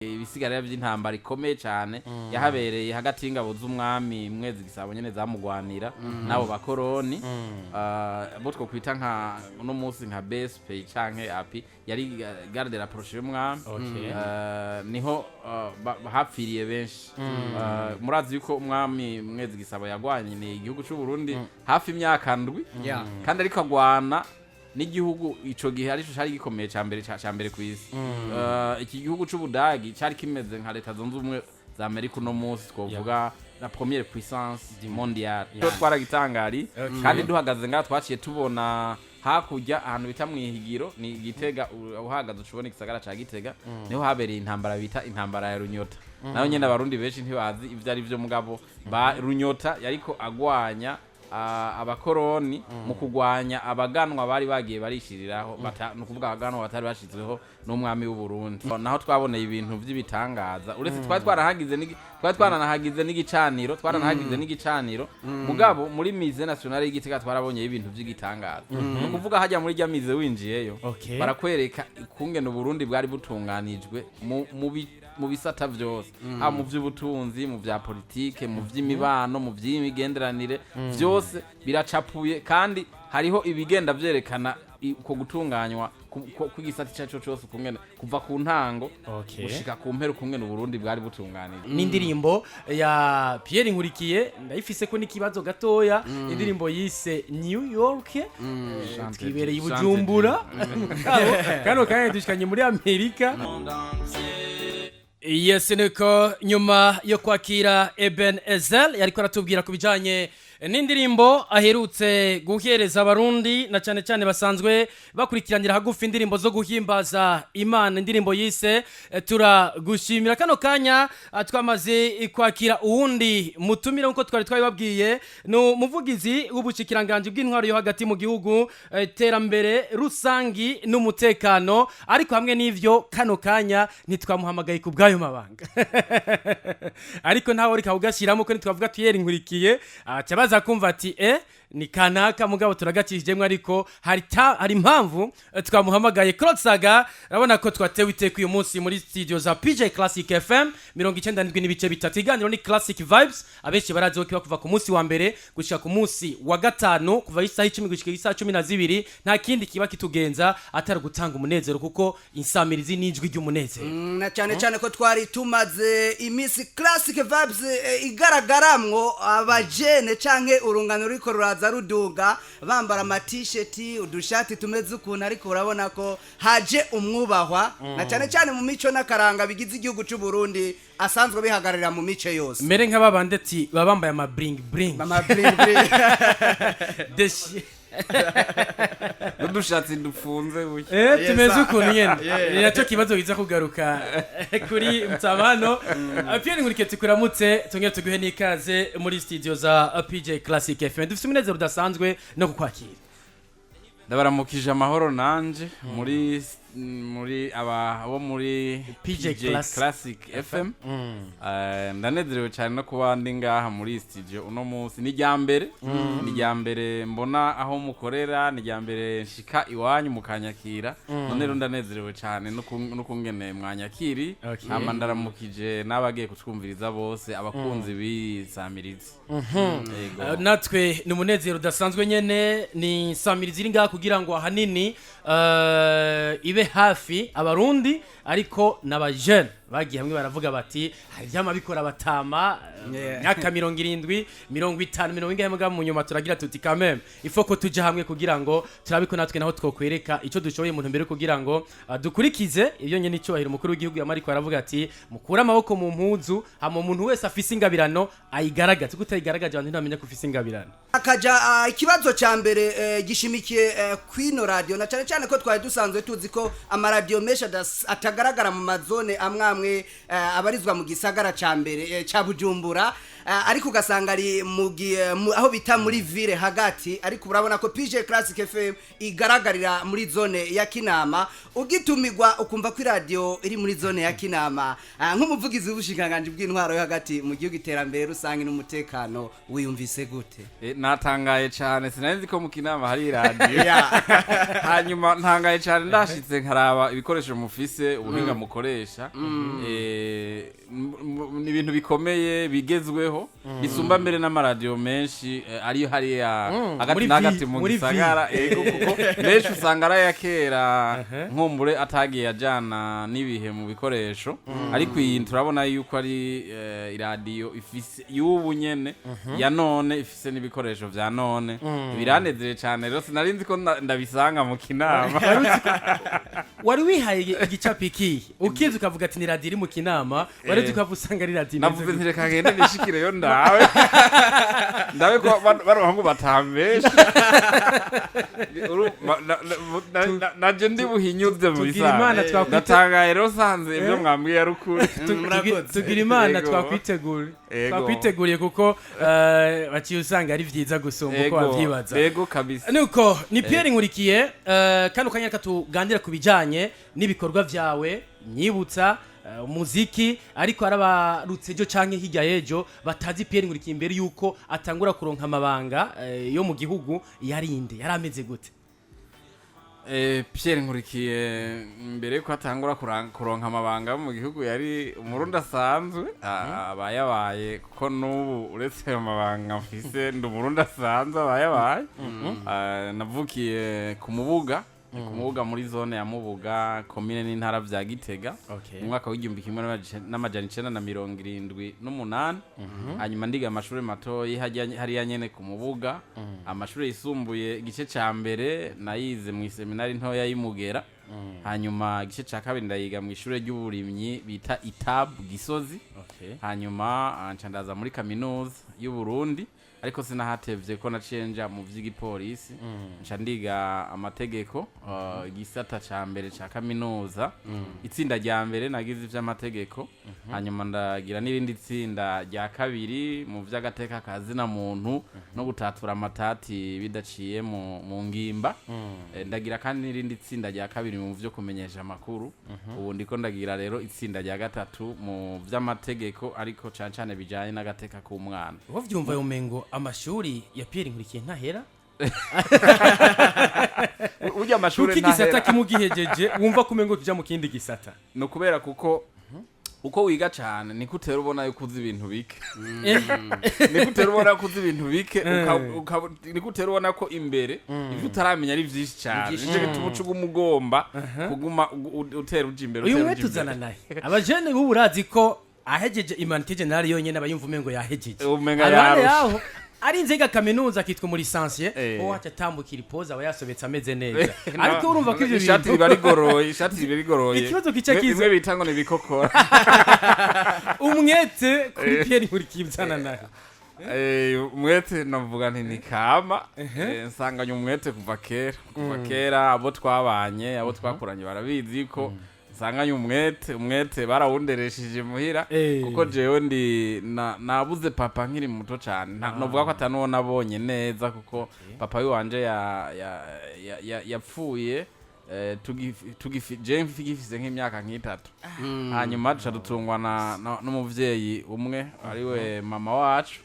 Ibisigarira by'intambara ikomeye cyane yahabereye hagati y'ingabo z'umwami Mwezi Gisabo nyene zamugwanira n'abo bakoroni, bo twokwita nka uno munsi nka BSP canke API, yari garde rapprochée y'umwami. Niho hapfiriye benshi. Murazi yuko umwami Mwezi Gisabo yagwanye ni igihugu c'u Burundi hafi imyaka 7, kandi ariko agwana n'igihugu ico gihe arico cari gikomeye ca mbere ca mbere kw'isi. Iki gihugu c'Ubudagi cari kimeze nka Leta Zunze Ubumwe za Amerika uno munsi, twovuga la première puissance mondiale. Twaragitangari kandi duhagaze ngaha twaciye tubona hakurya ahantu bita Mwihigiro, ni Gitega. Uhagaze ucubona igisagara ca Gitega. Niho habereye intambara bita intambara ya Runyota. Nayo nyene Abarundi benshi ntibazi ivyo ari vyo, mugabo ba Runyota yariko agwanya abakoroni mu kugwanya abaganwa bari bagiye barishiriraho, ni ukuvuga abaganwa batari bashizweho n'umwami w'u Burundi. Naho twaboneye ibintu vy'ibitangaza, uretse twari twaranahagize n'igicaniro, mugabo muri Musée National y'Igitega twarabonye ibintu vy'igitangaza. Ni ukuvuga hajya muri rya musée winjiyeyo, barakwereka ukungene Uburundi bwari butunganijwe mu bisata vyose, haba mu vy'ubutunzi, mu vya politike, mu vy'imibano, mu vy'imigenderanire, vyose biracapuye, kandi hariho ibigenda vyerekana uko gutunganywa kw'igisata ico arico cose, ukungene kuva ku ntango gushika ku mpera, ukungene Uburundi bwari butunganijwe. N'indirimbo ya Pierre Nkurikiye ndayifise ko n'ikibazo gatoya, indirimbo yise New York. Twibereye i Bujumbura, kano kanya dushikanye muri Amerika. Yes, niko nyuma yo kwakira Eben Ezel yariko aratubwira ku bijanye n'indirimbo aherutse guhereza Abarundi, na cyane cyane basanzwe bakurikiranira hagufi indirimbo zo guhimbaza Imana, indirimbo yise "Turagushimira". Kano kanya twamaze kwakira uwundi mutumire nkuko twari twabibabwiye, ni umuvugizi w'ubushikiranganje bw'intwaro yo hagati mu gihugu, terambere rusangi n'umutekano. Ariko hamwe n'ivyo, kano kanya ntitwamuhamagaye ku bw'ayo mabanga, ariko ntawe reka ugashyiramo ko ntitwavuga Pierre Nkurikiye aca baza kumva ati ni kanaka, mugabo turagacishijemwo. Ariko hari impamvu twamuhamagaye. Claude Saga, urabona ko twatewe iteka uyu munsi muri studio za PJ Classic FM 97.3. Iganiro ni Classic Vibes. Abenshi barazi ko kiba kuva ku munsi wa mbere gushika ku munsi wa gatanu, kuva isaha 10 gushika isaha 12. Nta kindi kiba kitugenza atari gutanga umunezero, kuko insamirizi n'ijwi ry'umunezero. Na cyane cyane ko twari tumaze iminsi Classic Vibes igaragaramwo abajene canke urungano ruriko ruraza ruduga, bambara amatisheti, udushati tumeze ukuntu, ariko urabona ko haje umwubahwa, na cyane cyane mu mico n'akaranga bigize igihugu c'u Burundi, asanzwe bihagararira mu mice yose. Mbere nk'ababandi ati baba bambaye ama bling bling. Ama bling bling. Deshi. N'udushatsi dufunze buke. Tumeze ukuntu nyene, ni nacyo kibazo kiza kugaruka kuri mtabano. Pierre Nkurikiye, tukuramutse, tongere tuguhe n'ikaze muri studio za PJ Classic FM. Dufite umunezero udasanzwe no kukwakira. Ndabaramukije amahoro nanje muri aba bo muri PJ Classic. Classic FM. Ndanezerewe cyane no kuba ndi ngaha muri studio uno munsi. Ni irya mbere mbona aho mukorera, ni irya mbere nshika iwanyu mukanyakira. None rero ndanezerewe cyane no kungene mwanyakiri. Hama ndaramukije n'abagiye kutwumviriza bose, abakunzi b'isamirizi. Yego. Natwe ni umunezero udasanzwe nyene. Ni samirizi iri ngaha kugira ngo ahanini ibe hafi Abarundi, ariko n'abajene bagiye hamwe baravuga bati hari ivyama bikora batama myaka 70, 50, mirongo ingahe, mugabo mu nyuma turagira tuti quand même il faut ko tuja hamwe kugira ngo turabe ko natwe naho twokwereka ico dushoboye mu ntumbero yo kugira ngo dukurikize ibyo nyene icubahiro umukuru w'igihugu yamariko aravuga ati mukure amaboko mu mpuzu, hama umuntu wese afise ingabirano ayigaragaze, kuko utayigaragaje abantu ntibamenya ko ufise ingabirano. Akaja ikibazo cya mbere gishimikiye kwino radio, na cyane cyane ko twari dusanzwe tuzi ko amaradiyo menshi atagaragara mu mazone amwe amwe abarizwa mu gisagara ca mbere ca Bujumbura, ariko ugasanga ari aho bita muri ville hagati. Ariko urabona ko PJ Classic FM igaragarira muri zone ya Kinama. Ugitumirwa ukumva ko iradiyo iri muri zone ya Kinama, nk'umuvugizi w'ubushikiranganji bw'intwaro yo hagati mu gihugu, iterambere rusange n'umutekano, wiyumvise gute? Natangaye cyane, sinari nzi ko mu Kinama hari iradiyo. Hanyuma ntangaye cyane ndashitse nkaraba ibikoresho mufise, ubuhinga mukoresha. Ni ibintu bikomeye bigezweho, bisumba mbere n'amaradiyo menshi ariyo hariya hagati Muri na hagati mu muri gisagara. Ego, kuko benshi usanga ari aya kera, nkumbure atagiye ajana n'ibihe mu bikoresho, ariko iyi turabona yuko ari iradiyo ifise y'ubu nyene ya none, ifise n'ibikoresho vya none. Biranezere cane rero, sinari nzi ko ndabisanga mu Kinama. Wari wihaye igicapo ikihe ukizi ukavuga ati ni radiyo iri mu Kinama? Wari uzi ukava usanga ari radiyo imeze Navuze gute? nti reka ngende nishikireyo, ndabe ndabe ko bano bahungu batambesha. Naje ndi buhinyuze mu Tugira Imana bisanzwe. Ndatangaye rero sanze ibyo mwambwiye ari ukuri. Murakoze. Tugira Imana. Yego. Twakwiteguriye. Yego. Twakwiteguriye kuko baciye usanga ari byiza gusumba uko wabyibaza. Yego kabisa. Nuko ni Pierre Nkurikiye, kano kanya reka tuganire ku bijanye n'ibikorwa vyawe. Nyibutsa umuziki, ariko arabarutse ejo canke hirya y'ejo batazi Pierre Nkurikiye imbere yuko atangura kuronka amabanga yo mu gihugu, yarinde yari ameze gute? Pierre Nkurikiye mbere yuko atangura kuronka amabanga yo mu gihugu yari Umurundi asanzwe, abayabaye, kuko n'ubu uretse ayo mabanga mfise ndi Umurundi asanzwe abayabaye. Navukiye ku Mubuga, muri zone ya Mubuga, komine n'intara vya Gitega, mu mwaka w'1978. Hanyuma ndiga amashuri matoyi hariya nyene ku Mubuga. Amashuri yisumbuye, igice ca mbere nayize mu iseminari ntoya y'Imugera, hanyuma igice ca kabiri ndayiga mu ishure ry'uburimyi bita ITAB Gisozi. Hanyuma nca ndaza muri Kaminuza y'u Burundi, ariko sinahatevye ko naciye nja mu vy'igipolisi, nca ndiga amategeko, igisata ca mbere ca kaminuza. Itsinda rya mbere nagize ivy'amategeko, hanyuma ndagira n'irindi tsinda rya kabiri mu vy'agateka ka zina muntu no gutatura amatati bidaciye mu ngimba. Ndagira kandi n'irindi tsinda rya kabiri mu vyo kumenyesha amakuru. Ubu ndiko ndagira rero itsinda rya gatatu mu vy'amategeko, ariko cane cane bijanye n'agateka k'umwana. Uwo vyumva yomengo amashuri ya Pierre Nkurikiye ntahera. Burya amashuri Kuko igisata ntahera. kimwe ugihejeje wumva kumengo tuja mu kindi gisata. Ni ukubera kuko uko wiga cane niko utera ubona yuko uzi ibintu bike, niko utera ubona ko uzi ibintu bike, niko utera ubona ko imbere ivyo utaramenya ari vyinshi cane. Nico gituma uca uguma ugomba kuguma utera uja imbere, Uyu utera mwete uja uzana imbere. naye abajene b'ubu, urazi ko ahejeje humanité générale yonyene aba yumva umengo yahejeje. Umenga Aruhande yarushe. yaho ari inzega kaminuza akitwa muri licencié, uwo aca atambukira ipoza aba yasobetse ameze neza, ariko urumva ko ivyo Ishati bintu riba rigoroye, ishati riba rigoroye. Ikibazo kica kiza. Bimwe bita ngo ni ibikokora. Umwete kuri Pierre Nkurikiye uzana naye? Umwete navuga nti ni kama. Nsanganye umwete kuva kera, kuva kera. Abo twabanye, abo twakuranye barabizi ko nsanganye umwete. Umwete barawunderesheje muhira, kuko jewe ndi nabuze papa nkiri muto cane. Novuga ko atanuwo nabonye neza, kuko papa wiwanje yapfuye jewe ngifise nk'imyaka nk'itatu. Hanyuma duca dutungwa n'umuvyeyi umwe ariwe mama wacu,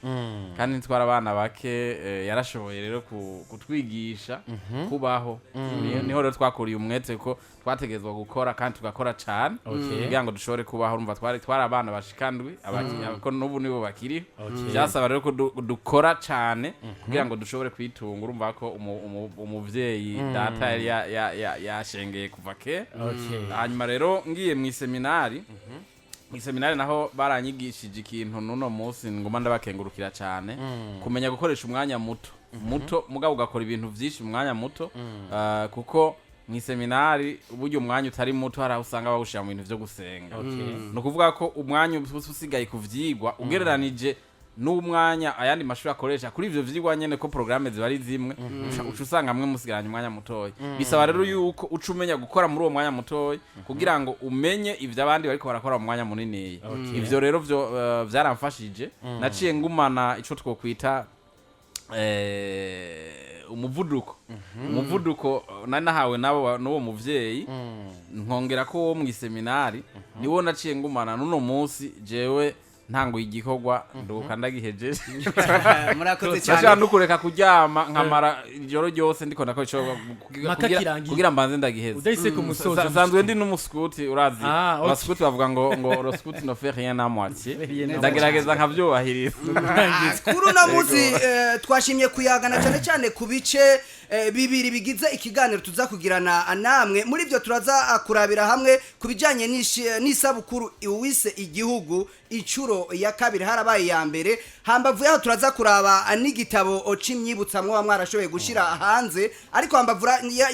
kandi ntitwara abana bake. Yarashoboye rero kutwigisha kubaho. Niho rero twakuriye umwete ko twategezwa gukora kandi tugakora cane kugira ngo dushobore kubaho. Urumva twari abana bashika ndwi, ko n'ubu nibo bakiriho. Byasaba rero ko dukora cane kugira ngo dushobore kwitunga. Urumva ko umuvyeyi data yari yashengeye kuva kera. Hanyuma rero ngiye mu iseminari, mu iseminari naho baranyigishije ikintu n'uno munsi nguma ndabakengurukira cyane: kumenya gukoresha umwanya muto muto, mugabo ugakora ibintu byinshi mu mwanya muto. Kuko mu iseminari uburyo umwanya utari muto, hari aho usanga bawushyira mu bintu byo gusenga. Ni ukuvuga ko umwanya uba usigaye ku vyigwa ugereranije n'umwanya ayandi mashuri akoresha kuri ivyo vyigwa nyene, ko porogaramu ziba ari zimwe, uca usanga mwe musigaranye umwanya mutoya. Bisaba rero yuko uca umenya gukora muri uwo mwanya mutoya kugira ngo umenye ivyo abandi bariko barakora mu mwanya muniniya. Ivyo rero vyo vyaramfashije. Naciye ngumana ico twokwita umuvuduko nari nahawe nabo n'uwo muvyeyi, nkongera ko wo mu iseminari niwo naciye ngumana n'uno munsi jewe. Ntanguye igikorwa, nduka ndagihejeje. Murakoze Ndashobora cyane. no kureka kuryama nkamara ijoro ryose ndiko ndakora ico Mpaka kirangiye. Kugira mbanze ndagiheze. Udahise ku musozo. Sanzwe ndi n'umuskuti, urazi. Ah, okay. Abaskuti bavuga ngo "Le scout ne fait rien à moitié." Rien à Ndagerageza nkavyubahiriza. Kuri uno munsi twashimye kuyagana cyane cyane ku bice bibiri bigize ikiganiro tuza kugirana namwe. Muri ibyo turaza kurabira hamwe ku bijyanye n'isabukuru uwise igihugu inshuro ya kabiri, harabaye iya mbere. Hambavu yaho turaza kuraba n'igitabo c'imyibutsa mwoba mwarashoboye gushyira hanze. Ariko hambavu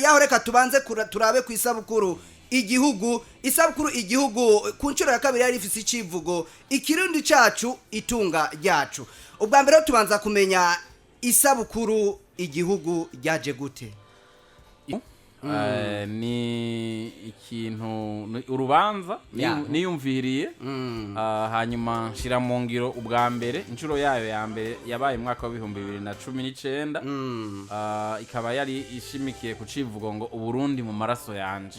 yaho reka tubanze turabe ku isabukuru igihugu. Isabukuru igihugu ku nshuro ya kabiri yari ifise icivugo "Ikirundi cacu, itunga ryacu". Ubwa mbere rero tubanza kumenya isabukuru igihugu ryaje gute? Ni ikintu ni urubanza niyumviriye. Hanyuma nshira mu ngiro ubwa mbere. Inshuro yayo ya mbere yabaye mu mwaka wa 2019. Ikaba yari ishimikiye ku civugo ngo "Uburundi mu maraso yanje".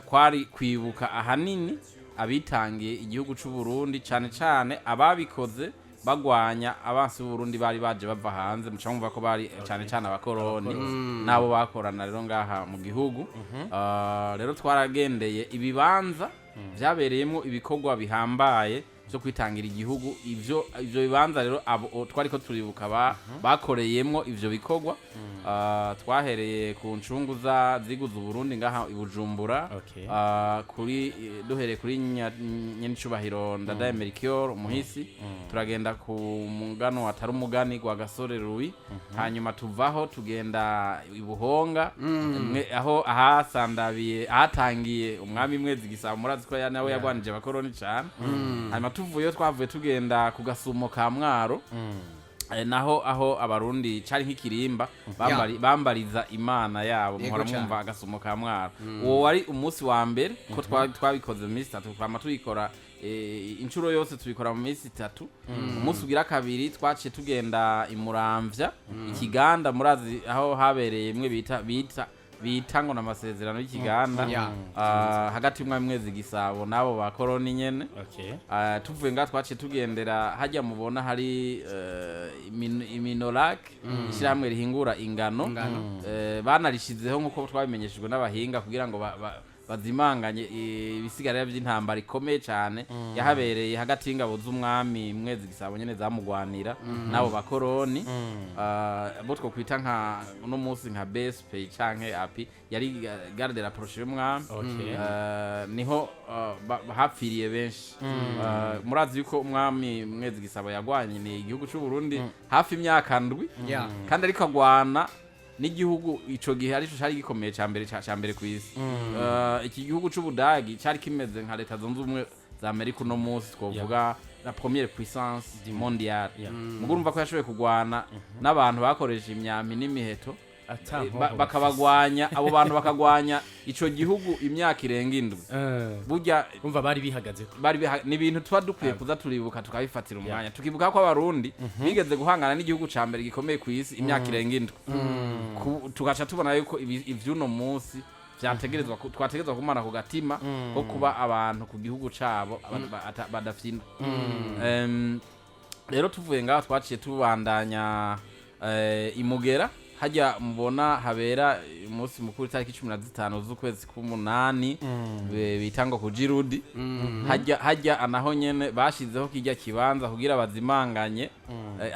Kwari kwibuka ahanini abitangiye igihugu c'u Burundi, cane cane ababikoze bagwanya abansi b'Uburundi bari baje bava hanze. Muca mwumva ko bari cane cane abakoroni n'abo bakorana rero ngaha mu gihugu. Rero twaragendeye ibibanza vyabereyemwo ibikorwa bihambaye vyo kwitangira igihugu. Ivyo bibanza rero abo twariko turibuka bakoreyemwo ivyo bikorwa. Twahereye ku ncungu za ziguze Uburundi ngaha i Bujumbura. Kuri duhereye kuri nyenicubahiro Ndadaye Melchior umuhisi, turagenda ku mugano atari umugani gwa Gasore Louis, hanyuma tuvaho tugenda i Buhonga, aho ahasandabiye ahatangiye umwami Mwezi Gisabo. Murazi ko nawe yagwanije abakoroni cane. Hanyuma tuvuyeyo twavuye tugenda ku Gasumo ka Mwaro. Naho aho Abarundi cari nk'ikirimba bambariza Imana yabo. Yego Muhora cane. mwumva Agasumo ka Mwaro. Uwo wari umunsi wa mbere ko twabikoze mu minsi 3, twama tubikora inshuro yose tubikora mu minsi 3. Umunsi ugira kabiri twaciye tugenda imuramvya Ikiganda. Murazi aho habereye imwe bita ngo n'amasezerano y'Ikiganda. Hagati y'umwami Mwezi Gisabo n'abo bakoroni nyene. Tuvuye ngaha twaciye tugendera hajya mubona hari Iminolac, ishyirahamwe rihingura ingano. Banarishizeho nk'uko twabimenyeshejwe n'abahinga kugira ngo bazimanganye ibisigarira by'intambara ikomeye cyane yahabereye hagati y'ingabo z'umwami Mwezi Gisabo nyene zamugwanira n'abo bakoroni. Bo twokwita nka uno munsi nka BSP canke API, yari garde rapprochée y'umwami. Niho hapfiriye benshi. Murazi yuko umwami Mwezi Gisabo yagwanye ni igihugu c'u Burundi hafi imyaka 7, kandi ariko agwana n'igihugu ico gihe arico cari gikomeye ca mbere kw'isi. Iki gihugu c'Ubudagi cari kimeze nka Leta Zunze Ubumwe za Amerika uno munsi, twovuga la première puissance mondiale. Mugo urumva ko yashoboye kugwana n'abantu bakoresha imyampi n'imiheto, Ata nkoho. bakabagwanya, abo bantu bakagwanya ico gihugu imyaka irenga 7. Burya Umva, bari bihagaze ko ni ibintu tuba dukwiye kuza turibuka, tukabifatira umwanya, tukibuka ko Abarundi bigeze guhangana n'igihugu ca mbere gikomeye ku isi imyaka irenga 7. Tugaca tubona yuko ivy'uno munsi twategerezwa kumana ku gatima ko kuba abantu ku gihugu cabo badafyina. Rero tuvuye ngaho twaciye tubandanya imugera, hajya mubona habera umunsi mukuru itariki 15 z'ukwezi k'umunani, bita ngo ku Jirudi. Hajya anaho nyene bashizeho kijya kibanza kugira bazimanganye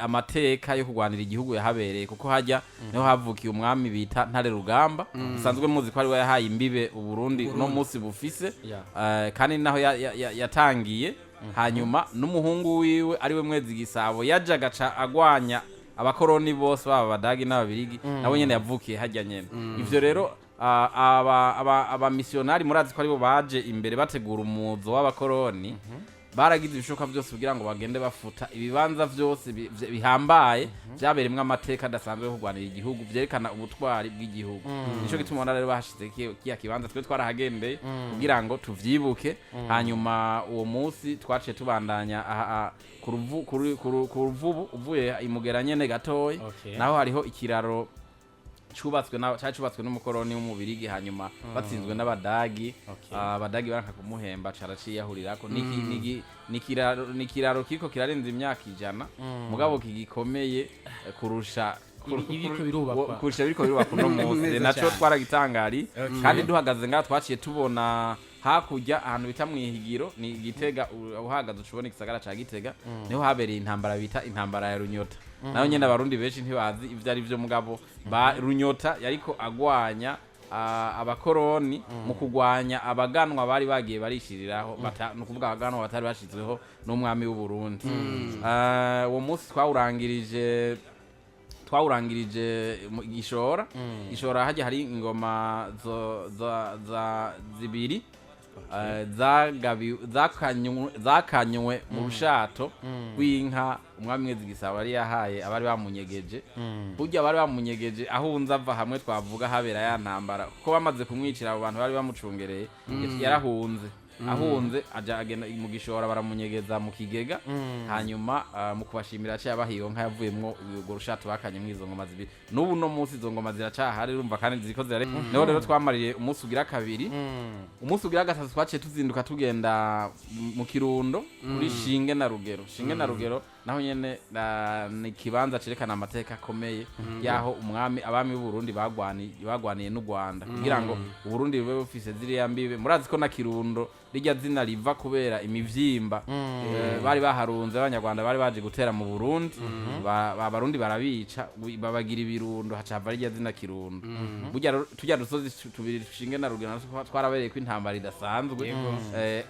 amateka yo kurwanira igihugu yahabereye, kuko hajya niho havukiye umwami bita Ntare Rugamba, musanzwe muzi ko ari we yahaye imbibe Uburundi uno munsi bufise. Kandi naho yatangiye, hanyuma n'umuhungu wiwe ari we Mwezi Gisabo yaje agaca agwanya abakoroni bose, baba Abadagi n'Ababirigi, nabo nyene yavukiye hajya nyene. Ivyo rero abamisiyonari murazi ko aribo baje imbere bategura umuzo w'abakoroni, baragize ibishoboka byose kugira ngo bagende bafuta ibibanza vyose bihambaye vyabereyemwo amateka adasanzwe yo kurwanira igihugu, vyerekana ubutwari bw'igihugu. Nico gituma ubona rero bashize kiya kibanza. Twe twarahagendeye kugira ngo tuvyibuke. Hanyuma uwo munsi twaciye tubandanya aha ku Ruvubu, uvuye imugera nyene gatoya. Naho hariho ikiraro. Cubatswe na cari cubatswe n'umukoroni w'umubirigi, hanyuma batsinzwe n'abadagi. Abadagi baranka kumuhemba, caraciyahurirako. Ni ikiraro kiriko kirarenza imyaka 100, mugabo kigikomeye kurusha Ibiriko birubakwa. Kurusha biriko birubakwa uno munsi. Neza Naco cane. twaragitangari, kandi duhagaze ngaha twaciye tubona hakurya ahantu bita Mwihigiro, ni Gitega. Uhagaze uca ubona igisagara ca Gitega. Niho habereye intambara bita intambara ya Runyota. Nayo nyene abarundi benshi ntibazi ivyo ari vyo, mugabo ba Runyota yariko agwanya abakoroni mu kugwanya abaganwa bari bagiye barishiriraho, ni ukuvuga abaganwa batari bashizweho n'umwami w'u Burundi. Uwo munsi twawurangirije mu Gishora. Gishora hajya hari ingoma za zibiri zakanywe mu rushato rw'inka umwami Mwezi Gisabo yari yahaye abari bamunyegeje. Burya bari bamunyegeje ahunze ava hamwe twavuga habera ya ntambara, kuko bamaze kumwicira abo bantu bari bamucungereye, yarahunze. Ahunze aja agenda mu Gishora, baramunyegeza mu kigega. Hanyuma mu kubashimira aciye abaha iyo nka yavuyemwo urwo rushato bakanye izo ngoma zibiri. N'ubu no munsi izo ngoma ziracahari, urumva, kandi ziriko zirare. Niho rero twamariye umunsi ugira kabiri. Umunsi ugira gatatu twaciye tuzinduka tugenda mu Kirundo kuri Shinge na Rugero. Shinge na Rugero naho nyene ni ikibanza cerekana amateka akomeye y'aho umwami, abami b'u Burundi bagwaniye n'u Rwanda kugira ngo Uburundi bube bufise ziriya mbibe. Murazi ko na Kirundo rirya zina riva kubera imivyimba bari baharunze abanyarwanda bari baje gutera mu Burundi. Abarundi barabica, babagira ibirundo, haca hava rirya zina Kirundo. Burya rero turya dusozi tubiri Shinge na Rugero natwo twarabereye ko intambara idasanzwe.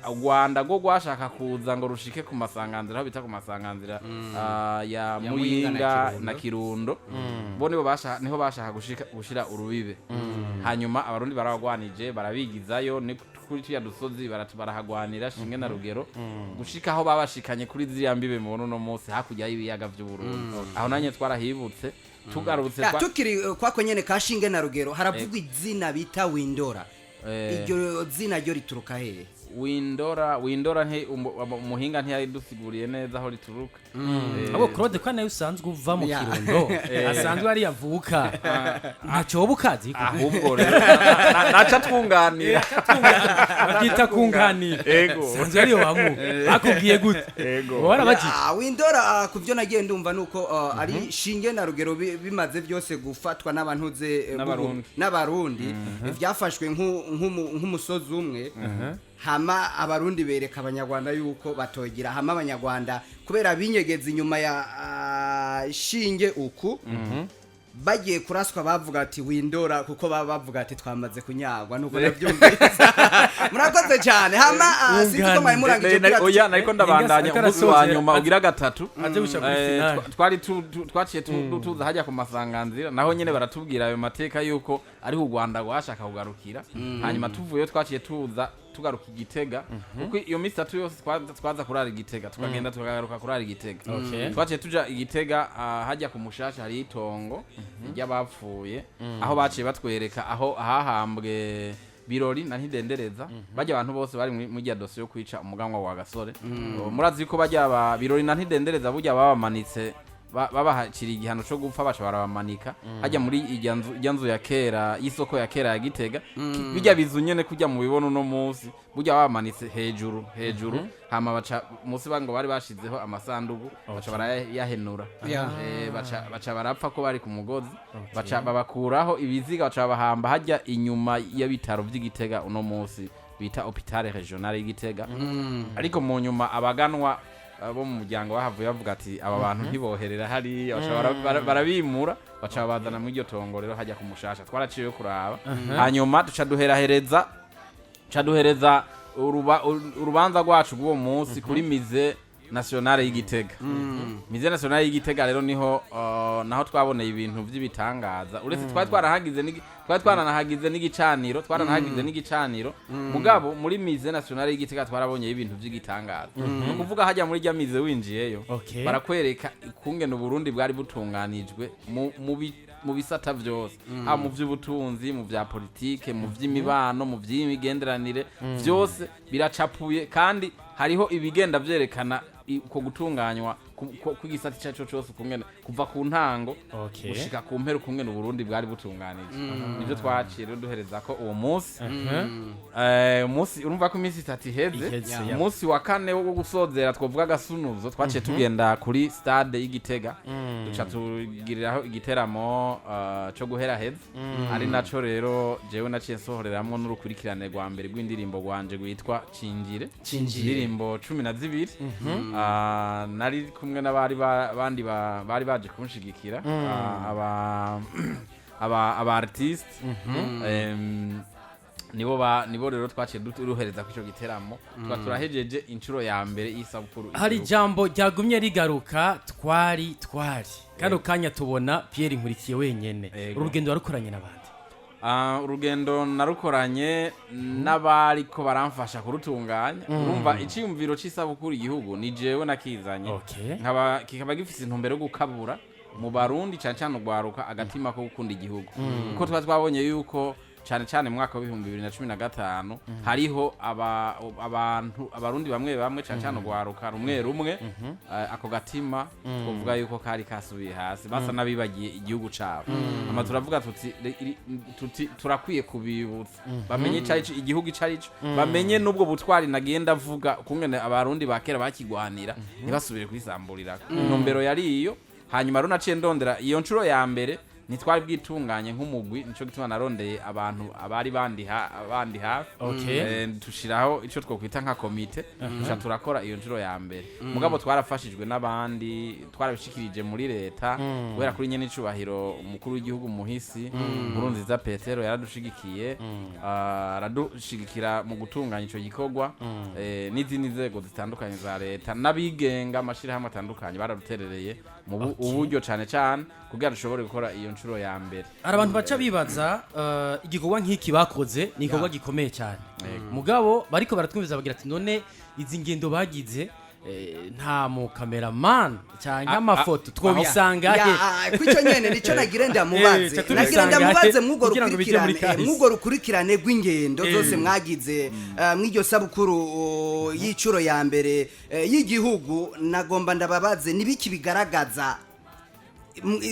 U Rwanda rwo rwashaka kuza ngo rushike ku masanganzira, aho bita ku masanganzira ya Ya Muyinga Muyinga na na Kirundo, bo nibo bashaka, niho bashaka gushira urubibe. Hanyuma abarundi barabagwanije, barabigizayo. Ni kuri tuya dusozi barahagwanira, Shinge na Rugero, gushika aho babashikanye kuri ziriya mbibe mubona uno munsi hakurya y'ibiyaga vy'Uburundi. Aho nanye twarahibutse. Tugarutse Tukiri kwako nyene ka Shinge na Rugero, haravugwa izina bita Windora. Iryo zina ryo rituruka hehe? Windora, Windora nti umuhinga ntiyadusiguriye neza aho rituruka. Ahubwo Claude, ko nawe usanzwe uva mu Kirundo, asanzwe ari yavuka, ntacyo woba ukazi. Ahubwo rero naca twunganira. Babyita kunganira. Ego. Sanzwe ariyo wamu bakubwiye gute? Ego. Wowe warabajije? Windora, ku byo nagiye ndumva nuko ari Shinge na Rugero bimaze byose gufatwa n'abantuze N'abarundi. N'abarundi byafashwe nk'umusozi umwe. Hama abarundi bereka abanyarwanda yuko batogira. Hama abanyarwanda kubera binyegeza inyuma ya Shinge uku, bagiye kuraswa bavuga ati "Windora", kuko baba bavuga ati "Twamaze kunyagwa". Nuko nabyumvise. Murakoze cyane. Hama sinzi ko mwari murangije Oya, nariko ndabandanya. Ariko Umunsi wa arasozera. nyuma ugira gatatu Aje gushika kuri finale. Twari twaciye tuza hajya ku masanganzira, naho nyene baratubwira ayo mateka yuko ariho u Rwanda rwashaka kugarukira. Hanyuma tuvuyeyo twaciye tuza tugaruka Igitega, kuko iyo minsi itatu yose twaza kurara Igitega, tukagenda tukagaruka kurara Igitega. Twaciye tuja Igitega, hajya ku Mushasha hari itongo ry'abapfuye, aho baciye batwereka aho hahambwe Birori na Ntidendereza, bajya abantu bose bari muri rya dosiye yo kwica umuganwa wa Gasore. Murazi ko bajya ba Birori na Ntidendereza burya babamanitse, babahaciriye igihano cyo gupfa, baca barabamanika hajya muri irya nzu ya kera y'isoko ya kera ya Gitega. Bijya bizu nyene kujya mu bibono uno munsi, burya babamanitse hejuru hejuru. Hama baca munsi bango bari bashizeho amasandugu, baca barayahenura. Baca barapfa ko bari ku mugozi, baca babakuraho ibiziga, baca babahamba hajya inyuma y'ibitaro vy'Igitega uno munsi bita Hôpital Régional y'Igitega. Ariko mu nyuma abaganwa bo mu muryango bahavuye bavuga ati aba bantu ntiboherera hariya, baca barabimura, baca babazana muri iryo tongo rero hajya ku Mushasha twaraciyeyo kuraba. Hanyuma duca duherahereza, duca duhereza urubanza rwacu rw'uwo munsi kuri Musée Nationale y'Igitega. Musée Nationale y'Igitega rero niho naho twaboneye ibintu by'ibitangaza. Uretse twari twarahagize twari twaranahagize n'igicaniro, twaranahagize n'igicaniro, mugabo muri Musée Nationale y'Igitega twarabonye ibintu by'igitangaza. Ni ukuvuga hajya muri rya musée winjiyeyo, barakwereka ukungene Uburundi bwari butunganijwe mu bisata vyose, haba mu vy'ubutunzi, mu vya politike, mu vy'imibano, mu vy'imigenderanire, vyose biracapuye kandi Hariho ibigenda vyerekana uko gutunganywa kw'igisata ico arico cose, ukungene kuva ku ntango gushika ku mpera, ukungene Uburundi bwari butunganije. Nivyo twaciye rero duhereza ko uwo munsi. Umunsi urumva ko iminsi 3 iheze. Iheze, ya. Umunsi wa kane wo gusozera, twovuga agasunuzo, twaciye tugenda kuri stade y'Igitega, duca tugiriraho igiteramo co guhera heza, ari naco rero jewe naciye nsohoreramwo n'urukurikirane rwa mbere rw'indirimbo rwanje rwitwa Cinjire. Cinjire. Indirimbo 12. Nari kumwe n'abari bandi bari baje kunshigikira, aba artiste. Nibo rero twaciye duhereza kuri ico giteramo, tuba turahejeje inshuro ya mbere y'isabukuru Hari igihugu. ijambo ryagumye rigaruka, twari kano kanya tubona Pierre Nkurikiye wenyene. Urugendo warukoranye n'abandi? Urugendo narukoranye n'abariko baramfasha kurutunganya. Urumva, iciyumviro c'isabukuru igihugu ni jewe nakizanye, nkaba kikaba gifise intumbero yo gukabura mu Barundi, cane cane ugwaruka, agatima ko gukunda igihugu, kuko tuba twabonye yuko cane cane mu mwaka wa 2015 hariho abantu, Abarundi bamwe bamwe, cane cane ugwaruka rumwe rumwe, ako gatima twovuga yuko kari kasubiye hasi, basa n'abibagiye igihugu cabo. Ama turavuga tuti tuti turakwiye kubibutsa bamenye ico arico igihugu, ico arico, bamenye n'ubwo butwari nagiye ndavuga, ukungene Abarundi ba kera bakigwanira, ntibasubire kwisamburirako. Intumbero yari iyo. Hanyuma rero naciye ndondera, iyo nshuro ya mbere ntitwari bwitunganye nk'umugwi, nico gituma narondeye abantu abari bandi hafi. Tushiraho ico twokwita nka komite, duca turakora iyo nshuro ya mbere. Mugabo twarafashijwe n'abandi, twarabishikirije muri leta, guhera kuri nyene icubahiro umukuru w'igihugu muhisi Nkurunziza Petero, yaradushigikiye, aradushigikira mu gutunganya ico gikorwa, n'izindi nzego zitandukanye za leta n'abigenga, amashirahamwe atandukanye baraduterereye mu uburyo, cane cane kugira dushobore gukora iyo nshuro ya mbere. Hari abantu baca bibaza, igikorwa nk'iki bakoze ni igikorwa gikomeye cyane, mugabo bariko baratwumviza bagira ati: "None izi ngendo bagize, nta mu cameraman cyangwa amafoto twobisanga he?" Kwico nyene nico nagira ndamubaze. Ca Nagira tubisanga ndamubaze he? mwugo Kugira ngo bije muri rukurikirane, kahise. mwugo rukurikirane rw'ingendo zose mwagize, mw'iryo sabukuru y'icuro ya mbere y'igihugu, nagomba ndababaze nibiki bigaragaza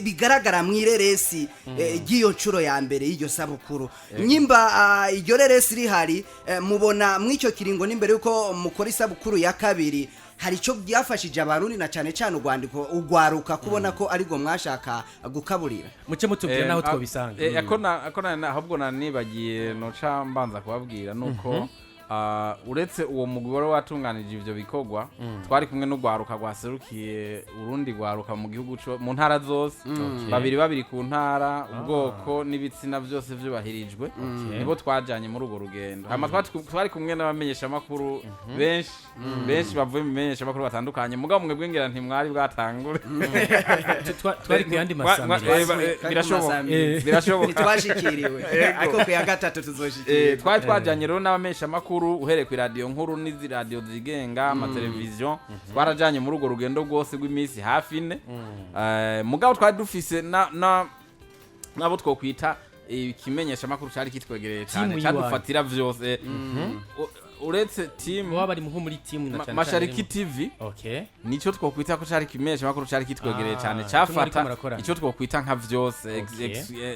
bigaragara mw'ireresi ry'iyo ncuro ya mbere y'iryo sabukuru. Nyimba iryo reresi rihari, mubona mw'icyo kiringo n'imbere yuko mukora isabukuru ya kabiri, hari icyo byafashije Abarundi na cyane cyane urwandiko ugwaruka kubona ko aribwo mwashaka gukaburira? Muce mutubwira naho twobisanga. Ako na ahubwo nanibagiye noca mbanza kubabwira nuko uretse uwo mugwi wari watunganije ivyo bikorwa, twari kumwe n'urwaruka rwaserukiye urundi rwaruka mu gihugu mu ntara zose, babiri babiri ku ntara, ubwoko n'ibitsina byose vyubahirijwe. Nibo twajanye muri urwo rugendo. Hama twari kumwe n'abamenyeshamakuru benshi benshi bavuye mu bimenyeshamakuru batandukanye, mugabo mwebwe ngira ntimwari bwatangure. Twari ku yandi masamiro. Birashoboka. Birashoboka. Ntitwashikiriwe, ariko ku ya gatatu tuzoshikirwa. Twari twajyanye rero n'abamenyeshamakuru, uhereye ku iradiyo nkuru n'izi radiyo zigenga, amateleviziyo. Twarajyanye muri urwo rugendo rwose rw'iminsi hafi 4. Mugabo twari dufise nabo twokwita ikimenyeshamakuru cyari kitwegereye cyane, Timu cyadufatira vyose. Uretse timu, baba bari nko muri timu na cyane Mashariki cyane TV, nico twokwita ko cari kimenyeshamakuru cari kitwegereye cyane, cyo mwariko cafata murakorana. ico twokwita nka vyose,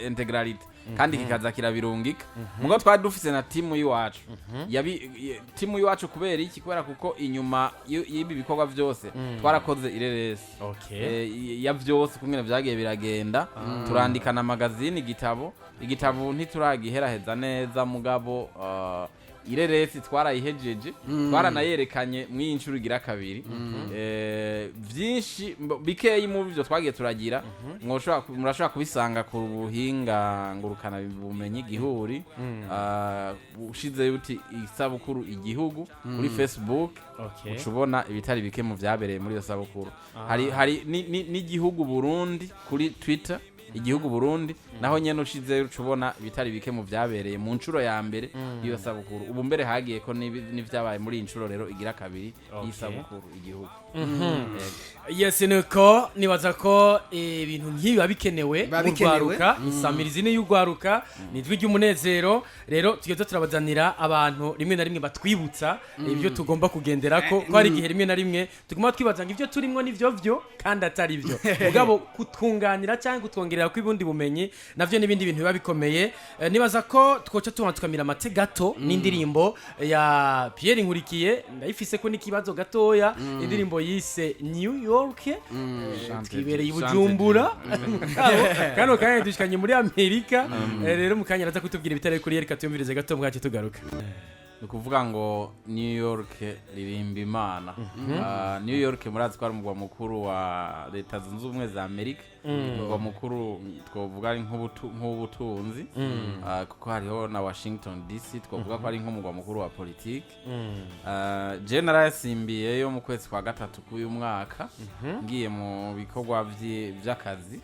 intégralité, kandi kikaza kirabirungika. Mugabo twari dufise na timu y'iwacu. Timu y'iwacu kubera iki? Kubera kuko inyuma y'ibi bikorwa vyose twarakoze ireresi ya vyose kumwe vyagiye biragenda, turandika na magazine, igitabo ntituragiheraheza neza, mugabo ireresi twarayihejeje, twaranayerekanye mw'iyi nshuro igira kabiri. Vyinshi bikeyi mu bivyo twagiye turagira, murashobora kubisanga ku buhinga ngurukana bumenyi gihuri. Ushizeyo uti "isabukuru igihugu" kuri Facebook, uca ubona ibitari bike mu vyabereye muri iyo sabukuru. Hari n'igihugu Burundi kuri Twitter. Igihugu Burundi naho nyene ushize uca ubona ibitari bike mu vyabereye mu nshuro ya mbere y'iyo sabukuru. Ubu mbere hagiye ko n'ivyabaye muri iyi nshuro rero igira kabiri y'isabukuru igihugu. Yego. Yes, nuko nibaza ko ibintu nk'ibi biba bikenewe Biba mu bikenewe. rwaruka. Isamirizi ni y'urwaruka, ni ijwi ry'umunezero. Rero tugeze turabazanira abantu rimwe na rimwe batwibutsa ibyo tugomba kugenderako, ko hari igihe rimwe na rimwe tuguma twibaza ngo ibyo turimwo nivyo vyo kandi atari byo. Mugabo kutwunganira cyangwa kutwongerera kw'ubundi bumenyi navyo n'ibindi bintu biba bikomeye. Nibaza ko twoca tubanza tukamira amate gato n'indirimbo ya Pierre Nkurikiye. Ndayifise ko n'ikibazo gatoya, indirimbo yise New York. Twibereye i Bujumbura. Kano kanya dushikanye muri Amerika. Rero mu kanya araza kutubwira ibitari kuri, reka tuyumvirize gato bwacu tugaruka. Ni ukuvuga ngo New York ririmba Imana. New York murazi ko ari umugwa mukuru wa Leta Zunze Ubumwe za Amerika, umugwa mukuru twovuga ari nk'ubutunzi, kuko hariho na Washington DC, twovuga ko ari nk'umugwa mukuru wa politiki. Je narayasimbiyeyo mu kwezi kwa gatatu k'uyu mwaka, ngiye mu bikorwa vy'akazi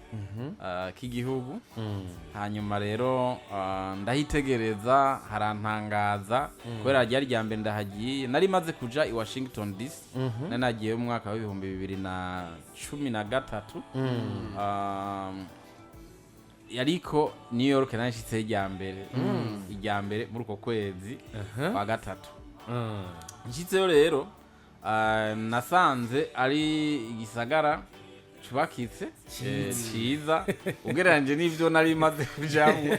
k'igihugu. Hanyuma rero ndahitegereza, harantangaza kubera ryari rya mbere ndahagiye. Nari maze kuja i Washington DC, nari nagiyeyo mu mwaka w'2013. Yariko New York narishitseyo irya mbere muri uko kwezi kwa gatatu. Nshitseyo rero, nasanze ari igisagara cubakitse, ciza ugereranyije n'ivyo nari maze kujamwo.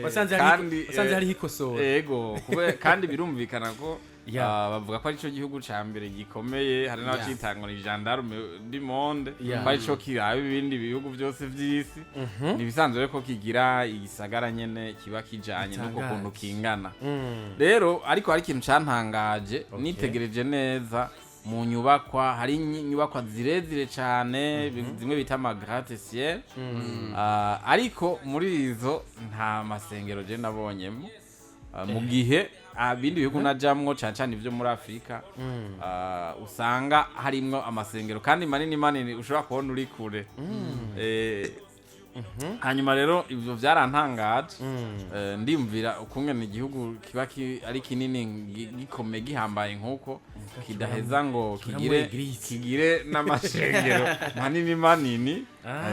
Wasanze Kandi, wasanze hariho ikosora. Ego, kandi birumvikana ko bavuga ko arico gihugu ca mbere gikomeye, hari n'abacita ngo ni gendarme du monde, ko arico kiraba ibindi bihugu byose vy'isi. Ni ibisanzwe rero ko kigira igisagara nyene kiba kijanye n'uko Gitangaje. kuntu kingana. Rero ariko hari ikintu cantangaje nitegereje neza mu nyubakwa. Hari inyubakwa zirezire cane, zimwe bita ama gratte-ciel, ariko muri izo nta masengero je nabonyemo. Mu gihe ibindi bihugu najamwo, cane cane ivyo muri Afurika, usanga harimwo amasengero kandi manini manini ushobora kubona uri kure. Hanyuma rero ivyo vyarantangaje. Ndiyumvira ukungene igihugu kiba ari kinini, gikomeye, gihambaye nk'uko, kidaheza ngo kigire Église. kigire n'amashengero manini manini.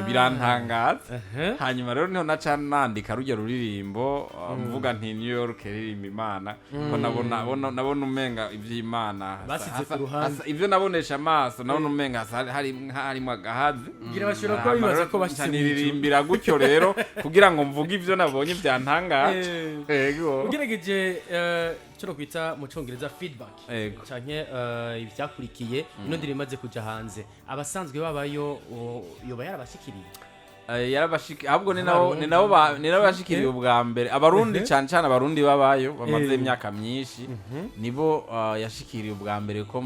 Birantangaza. Hanyuma rero niho naca nandika rujya ruririmbo, mvuga nti "New York ririmba Imana", ko nabona umenga ivy'Imana Basize ku ruhande. Ivyo nabonesha amaso, nabona umenga harimo agahazi. Ngira bashobora kuba bibaza ko bashitse mu ijuru. Niririmbira gutyo rero kugira ngo mvuge ivyo nabonye byantangaje. Ego. Ugerageje cyo kwita mu Cyongereza feedback canke ivyakurikiye ino ndirimbo imaze kuja hanze, abasanzwe babayo yoba yarabashikiriye? Yarabashiki, ahubwo ni nabo bashikiriye ubwa mbere Abarundi, cyane cyane Abarundi babayo bamaze imyaka myinshi, nibo yashikiriye ubwa mbere, ko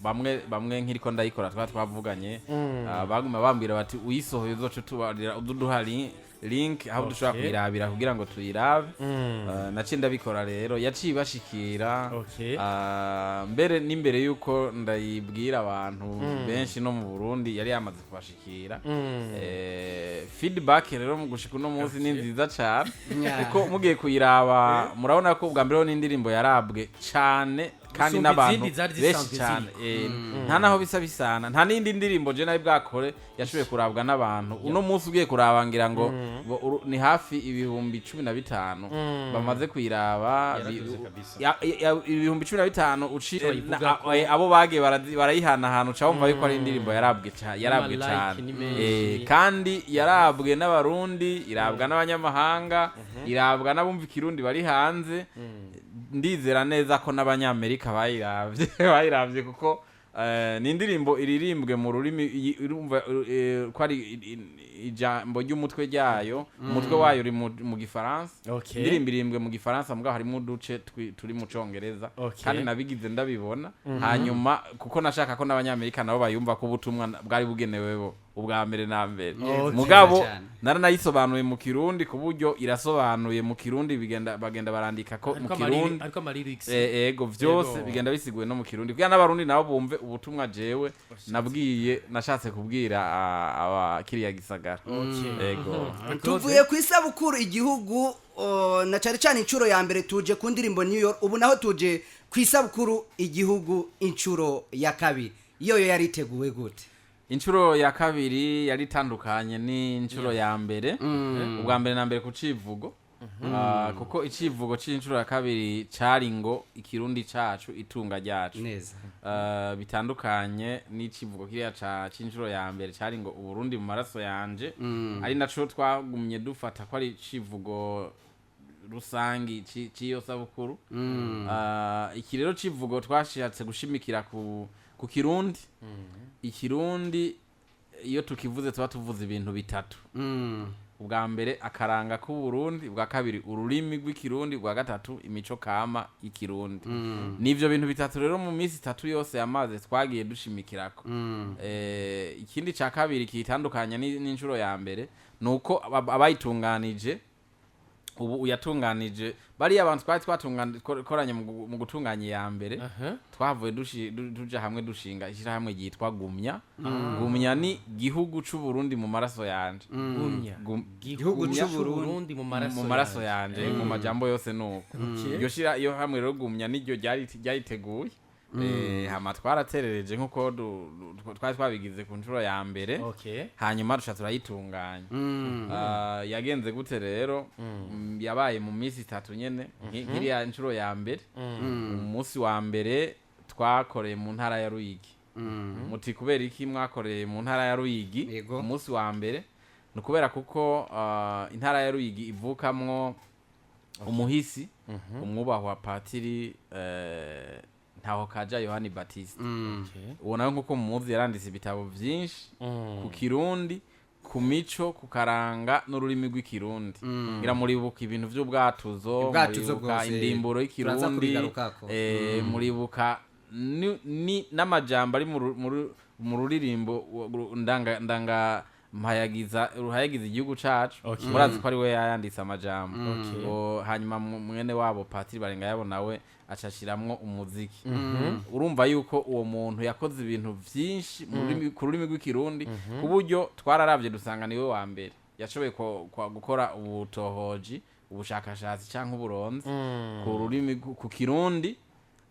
bamwe bamwe nk'iriko ndayikora twavuganye, baguma bambwira bati uyisohoye uzoca utubarira, uduha link aho dushobora kuyirabira kugira ngo tuyirabe. Naciye ndabikora rero, yaciye ibashikira. Mbere n'imbere yuko ndayibwira abantu benshi no mu Burundi yari yamaze kubashikira. Feedback rero mu gushika uno munsi ni nziza cyane, kuko mugiye kuyiraba murabona ko ubwa mbere ho n'indirimbo yarabwe cyane kandi Gusumba n'abantu izindi zari benshi zisanzwe cyane. Nta naho bisa bisana, nta n'indi ndirimbo je nayo bwakore yashoboye kurabwa n'abantu. Uno munsi ugiye kuraba ngira ngo ni hafi 15,000 bamaze kuyiraba. Yaraduze kabisa. 15,000 uci Bayivuga ko- abo bagiye barayihanahana, uca wumva yuko ari indirimbo yarabwe N'ama like cane. ni menshi. Kandi yarabwe n'Abarundi, irabwa n'abanyamahanga, irabwa n'abumva Ikirundi bari hanze. Ndizera neza ko n'Abanyamerika bayiravye kuko ni indirimbo iririmbwe mu rurimi urumva ko ari ijambo ry'umutwe ryayo, umutwe wayo uri mu Gifaransa. Indirimbo iririmbwe mu Gifaransa, mugabo harimo uduce turi mu Congereza. Kandi nabigize ndabibona hanyuma kuko nashaka ko n'Abanyamerika nabo bayumva ko ubutumwa bwari bugenewe bo. Ubwa mbere na mbere, Okay. mugabo Cyane. naranayisobanuye mu Kirundi, ku buryo irasobanuye mu Kirundi, bigenda bagenda barandika ko mu Ariko Kirundi. Ariko ama lyrics. Ego, vyose Ego. bigenda bisiguye no mu Kirundi, kugira n'Abarundi nabo bumve ubutumwa jewe nabwiye, nashatse kubwira aba kiriya gisagara. Ego. Tuvuye ku isabukuru igihugu na cyane cyane inshuro ya mbere, tuje ku ndirimbo New York. Ubu naho tuje ku isabukuru igihugu inshuro ya kabiri. Iyo yo yari iteguwe gute? Inshuro ya kabiri yari itandukanye n'inshuro ya mbere, ubwa mbere na mbere ku civugo. Kuko icivugo c'inshuro ya kabiri cari ngo "Ikirundi cacu, itunga ryacu". Neza. Bitandukanye n'icivugo kiriya ca c'inshuro ya mbere cari ngo "Uburundi mu maraso yanje", ari naco twagumye dufata ko ari icivugo rusangi c'iyo sabukuru. Iki rero civugo twashatse gushimikira ku Kirundi. Ikirundi iyo tukivuze tuba tuvuze ibintu bitatu: ubwa mbere akaranga k'Uburundi, ubwa kabiri ururimi rw'Ikirundi, ubwa gatatu imico kama y'Ikirundi. Nivyo bintu bitatu rero mu minsi 3 yose yamaze twagiye dushimikirako. Ikindi ca kabiri kitandukanye n'inshuro ya mbere nuko abayitunganije ubu uyatunganije bariya abantu twari twakoranye mu gutunganya iya mbere. Twavuye tuja hamwe, dushinga ishyirahamwe ryitwa Gumya. Gumya ni gihugu c'Uburundi mu maraso yanje. Gumya. Gihugu Gumya c'Uburundi. Mu maraso. Mu maraso yanje, mu majambo yose nuko. Iryo shira iyo hamwe rero Gumya niryo ryari ryayiteguye. Hama twaraterereje nkuko twari twabigize ku nshuro ya mbere. Hanyuma duca turayitunganya. Yagenze gute rero? Yabaye mu minsi 3 nyene nk'iriya nshuro ya mbere. Umunsi wa mbere twakoreye mu ntara ya Ruyigi. Muti kubera iki mwakoreye mu ntara ya Ruyigi? Yego. Umunsi wa mbere ni ukubera kuko intara ya Ruyigi ivukamwo umuhisi, umwubahwa Patiri Ntaho Kaja Yohani Batiste. Uwo nawe nkuko mumuzi yaranditse ibitabo vyinshi ku Kirundi, ku mico, ku karanga n'ururimi rw'Ikirundi. Ngira muribuka ibintu vy'ubwatuzo. Ubwatuzo Muribuka bwose. indimburo Turaza y'Ikirundi. Kubigarukako. Muribuka n'amajambo ari mu ruririmbo ndanga mpayagiza ruhayagiza igihugu cacu. Murazi ko ari we yayanditse amajambo. Hanyuma mwene wabo Patiri Barengayabo nawe acashiramwo umuziki. Urumva yuko uwo muntu yakoze ibintu vyinshi ku rurimi rw'Ikirundi, ku buryo twararavye dusanga niwe wa mbere yashoboye gukora ubutohoji, ubushakashatsi canke uburonzi ku rurimi ku Kirundi,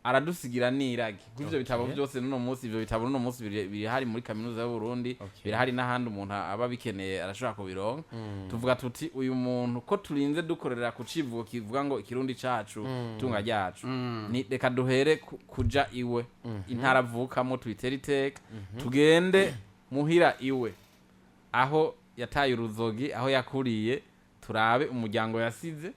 aradusigira n'iragi kuko ivyo bitabo byose n'uno munsi, ivyo bitabo n'uno munsi birahari muri Kaminuza y'Uburundi, birahari n'ahandi umuntu aba abikeneye arashobora kubironka. Tuvuga tuti uyu muntu ko turinze dukorera ku civugo kivuga ngo "Ikirundi cacu, itunga ryacu", ni reka duhere kuja iwe, intara avukamo, tuyitere iteka, tugende muhira iwe aho yataye uruzogi, aho yakuriye, turabe umuryango yasize,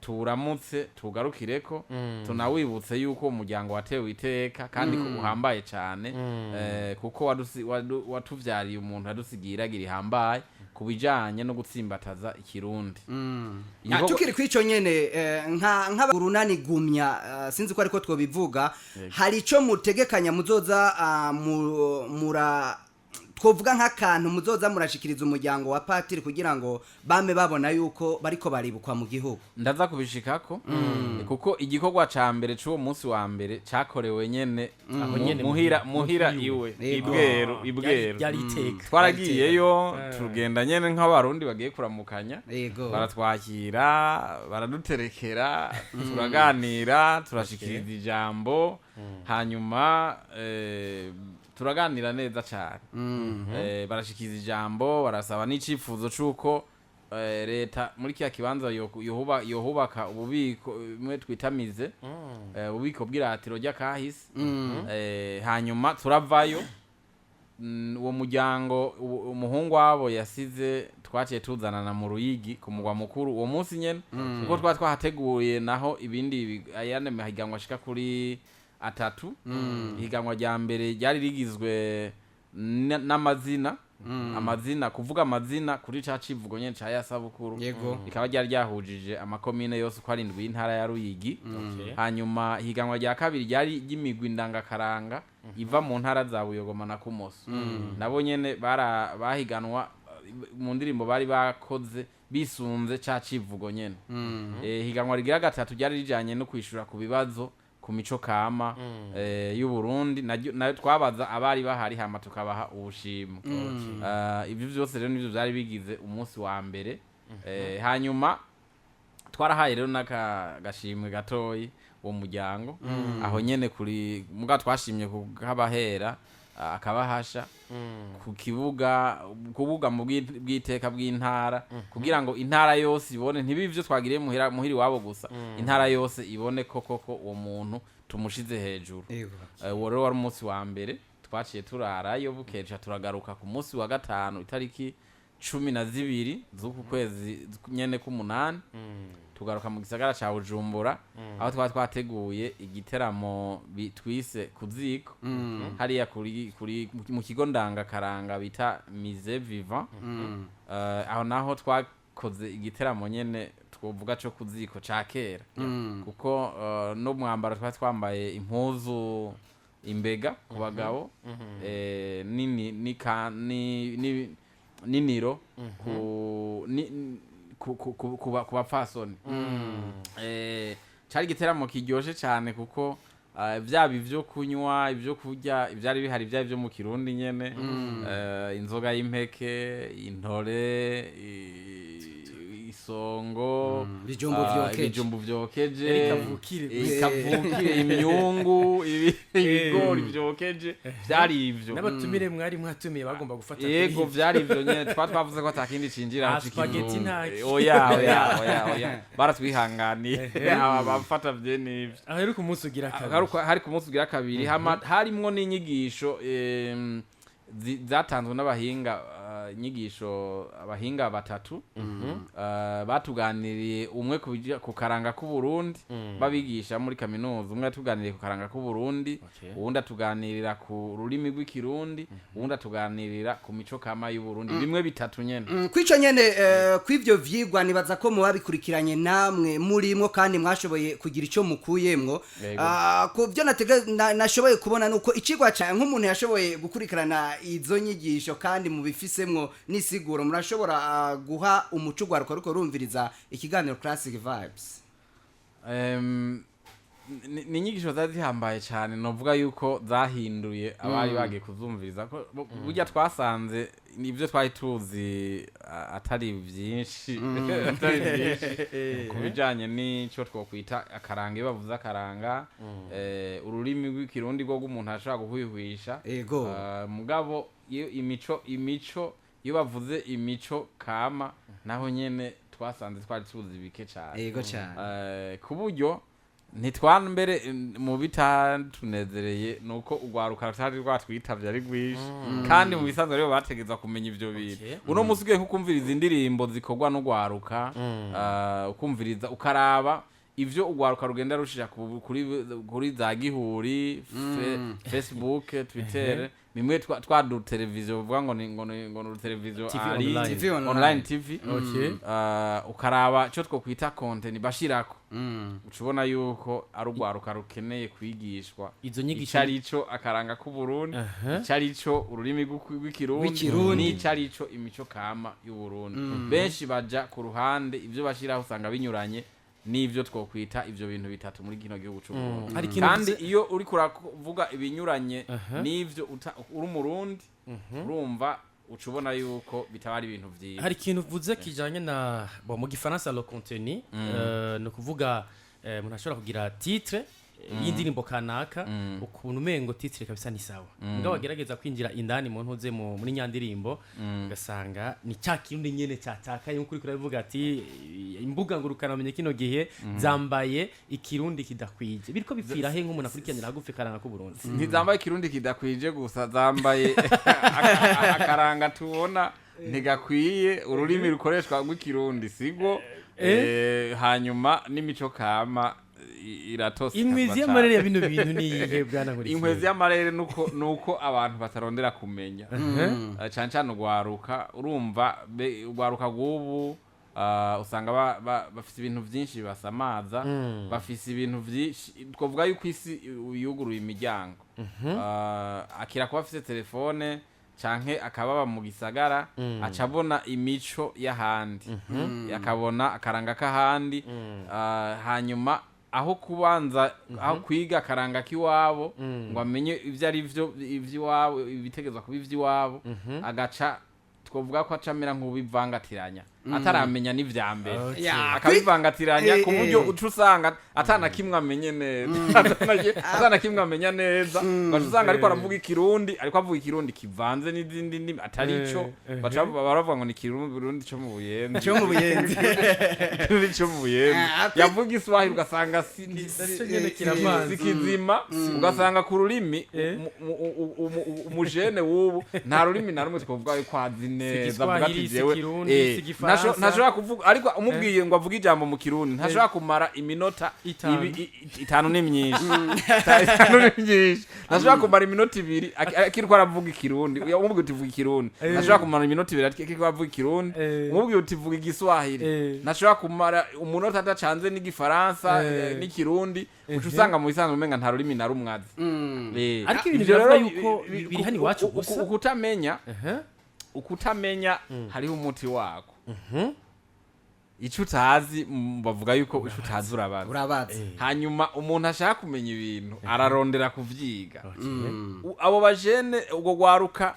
turamutse, tugarukireko, tunawibutse yuko umuryango watewe iteka kandi ko uhambaye cyane, kuko watuvyariye umuntu yadusigiye iragi rihambaye ku bijanye no gutsimbataza Ikirundi. Tukiri kuri ico nyene, nka nk'urunani Gumya, sinzi ko ariko twobivuga, hari ico mutegekanya muzoza mura twovuga nk'akantu muzoza murashikiriza umuryango wa patiri kugira ngo bame babona yuko bariko baribukwa mu gihugu? Ndaza kubishikako, kuko igikorwa ca mbere c'uwo munsi wa mbere cakorewe nyene Aho nyene muhira, muhira muhira iwe. iwe. Yego. Ibweru. Ryari iteka. Twaragiyeyo, tugenda nyene nk'Abarundi bagiye kuramukanya. Baratwakira, baraduterekera, turaganira, turashikiriza ijambo, hanyuma turaganira neza cyane. Barashikiriza ijambo, barasaba n'icifuzo c'uko leta muri kiya kibanza yohubaka ububiko bimwe twitamize, ububiko bw'iratiro ry'akahise. Hanyuma turavayo. Uwo muryango, umuhungu wabo yasize, twaciye tuzanana mu Ruyigi ku mugwa mukuru uwo munsi nyene, kuko twari twahateguye naho ibindi ayandi mahiganwa ashika kuri atatu. Ihiganwa rya mbere ryari rigizwe n'amazina. Amazina, kuvuga amazina kuri ca civugo nyene ca ya sabukuru. Rikaba ryari ryahujije amakomine yose uko arindwi y'intara ya Ruyigi. Hanyuma ihiganwa rya kabiri ryari ry'imigwi ndangakaranga iva mu ntara za Buyogoma na Kumoso. Nabo nyene bahiganwa mu ndirimbo bari bakoze bisunze ca civugo nyene. Higanwa rigira gatatu ryari rijanye no kwishura ku bibazo ku mico kama y'u Burundi, nayo twabaza abari bahari, hama tukabaha ubushimwe. Ivyo vyose rero nivyo vyari bigize umunsi wa mbere. Hanyuma twarahaye rero n'aka gashimwe gatoyi uwo muryango aho nyene kuri muga twashimye kukabahera akabahasha ku kibuga kubuga mu bw'iteka bw'intara, kugira ngo intara yose ibone, ntibibe ivyo twagiriye muhira muhiri wabo gusa, intara yose ibone ko koko uwo muntu tumushize hejuru. Uwo rero wari umunsi wa mbere. Twaciye turarayo, bukeca turagaruka ku munsi wa gatanu, itariki 12 z'uku kwezi nyene k'umunani, tugaruka mu gisagara ca Bujumbura, aho twari twateguye igiteramo twise ku ziko, hariya kuri mu kigo ndangakaranga bita Musée Vivant. Aho naho twakoze igiteramo nyene twovuga co ku ziko ca kera, kuko no mwambaro twari twambaye impuzu imbega ku bagabo, nini ni niniro ku ni ku ku ku, ku, ba- ku bapfasoni. Cari igiteramo kiryoshe cane, kuko vyaba ivyo kunywa, ivyo kurya, ivyari bihari vyari vyo mu Kirundi nyene, inzoga y'impeke, intore, isongo, Ibijumbu vyokeje. Ibijumbu vyokeje. Yari kavukire. Kavukire, imyungu, ibigori vyokeje, vyari ivyo. N'abatumire mwari mwatumiye bagomba gufata Yego. kuri Vyari ivyo nyene. Twavuze ko atakindi cinjira Ah, aho. spaghetti ntaki. Oya, oya, oya, oya, baratwihanganiye aba bafata vyene ivyo. Aho rero ku munsi ugira kabiri. Hari ku munsi ugira kabiri, hama harimwo n'inyigisho zatanzwe n'abahinga, inyigisho abahinga batatu batuganiriye, umwe ku karanga k'Uburundi, babigisha muri kaminuza. Umwe yatuganiriye ku karanga k'Uburundi, uwundi atuganirira ku rurimi rw'Ikirundi, uwundi atuganirira ku mico kama y'Uburundi, bimwe bitatu nyene. Kwico nyene, kw'ivyo vyigwa, nibaza ko muba bikurikiranye namwe murimwo kandi mwashoboye kugira ico mukuyemwo. Yego. Ah, ku byo nashoboye kubona nuko icigwa ca nk'umuntu yashoboye gukurikirana izo nyigisho kandi mubifisemwo n'isiguro, murashobora guha umuco ugwaruka ruko rumviriza ikiganiro Classic Vibes. Ni inyigisho zari zihambaye cyane, novuga yuko zahinduye abari bagiye kuzumviriza, ko burya twasanze nibyo twari tuzi atari byinshi ku bijanye n'ico twokwita akaranga. Iyo bavuze akaranga, ururimi rw'Ikirundi rwo rw'umuntu ashobora guhwihwisha. Mugabo iyo imico, iyo bavuze imico kama, naho nyene twasanze twari tuzi bike cyane. Ego cyane. Ku buryo ntitwambere mu bitatunezereye nuko urwaruka rutari rwatwitavye ari rwinshi, kandi mu bisanzwe rero bategeza kumenya ivyo bintu. Uno munsi ugiye kukumviriza indirimbo zikorwa n'urwaruka, ukumviriza ukaraba ivyo urwaruka rugenda rushira kuri za gihuri, Facebook, Twitter, bimwe twa du televiziyo bavuga ngo ni uruteleviziyo TV ari online. TV online. Online TV. Ukaraba cyo twokwita content bashirako, uca ubona yuko ari urwaruka rukeneye kwigishwa Izo nyigisho. ico ari cyo akaranga k'Uburundi, ico ari cyo ururimi rw'Ikirundi, Rw'Ikirundi. n'ico ari cyo imico kama y'Uburundi. Benshi baja ku ruhande, ivyo bashiraho usanga binyuranye n'ivyo twokwita ivyo bintu bitatu muri kino gihugu c'Uburundi. Hari ikintu Kandi iyo uriko uravuga ibinyuranye n'ivyo uri Umurundi, urumva uca ubona yuko bitaba ari ibintu vyiza. Hari ikintu uvuze kijanye na, bon, mu gifaransa le contenu, ni ukuvuga umuntu ashobora kugira titre y'indirimbo kanaka, ukuntu umengo titre kabisa ni sawa, mugabo agerageza kwinjira indani mu ntuze muri nyandirimbo, ugasanga ni cya kirundi nyene cyatakaye, nk'uko uriko urabivuga ati imbuga ngurukana kino gihe zambaye Ikirundi kidakwije. Biriko bipfira he nk'umuntu akurikiranira hagufi karanga k'Uburundi? Ntizambaye Ikirundi kidakwije gusa, zambaye akaranga tubona ntigakwiye, ururimi rukoreshwa rw'Ikirundi sigo, hanyuma n'imico kama. iratose. Inkwezi y'amarere ya bino bintu ni iyihe, bwana Nkurikiye? Inkwezi y'amarere nuko abantu batarondera kumenya. Cane cane ugwaruka. Urumva ugwaruka rw'ubu, usanga bafise ibintu vyinshi bibasamaza, bafise ibintu vyinshi. Twavuga yuko isi yuguruye imiryango. Akira kuba afise telefone canke akababa mu gisagara, aca abona imico y'ahandi, akabona akaranga k'ahandi. Hanyuma aho kubanza aho kwiga akaranga k'iwabo ngo amenye ivyo ari vyo ivy'iwabo, ibitegezwa kuba ivy'iwabo, agaca, twovuga ko aca amera nk'ubivangatiranya ataramenya n'ivya mbere. Akabivangatiranya ku buryo uca usanga atana kimwe amenye neza, atana kimwe amenya neza. Ugaca usanga ariko aravuga ikirundi, ariko avuga ikirundi kivanze n'izindi ndimi atari ico. Baca baravuga ngo ni ikirundi co mu Buyenzi. Cyo mu Buyenzi. Ikirundi co mu Buyenzi. Yavuga iswahili ugasanga si Naco nyene kiravanze. Si kizima. Ugasanga ku rurimi, umujene w'ubu nta rurimi na rumwe twovuga yuko azi neza, avuga ati Igiswahili, si jewe Ikirundi, si Igifaransa. Ntashobora kuvuga, ariko umubwiye ngo avuge ijambo mu Kirundi ntashobora kumara iminota Itanu. 5 ni myinshi, 5 ni myinshi. Ntashobora kumara iminota 2 akiriko aravuga ikirundi. Umubwiye uti vuga ikirundi, ntashobora kumara iminota 2 akiriko aravuga ikirundi. Umubwiye uti vuga igiswahili, ntashobora kumara umunota adacanze n'igifaransa, n'ikirundi. Uca usanga mu bisanzwe umenga nta rurimi na rumwe azi. Ariko ibintu Ivyo biravuga rero yuko biri hano iwacu gusa. Ukutamenya, ukutamenya hariho umuti wako. Ico utazi, bavuga yuko ico utazi urabaza. Urabaza. Hanyuma umuntu ashaka kumenya ibintu ararondera kuvyiga. Abo bajene, ubwo rwaruka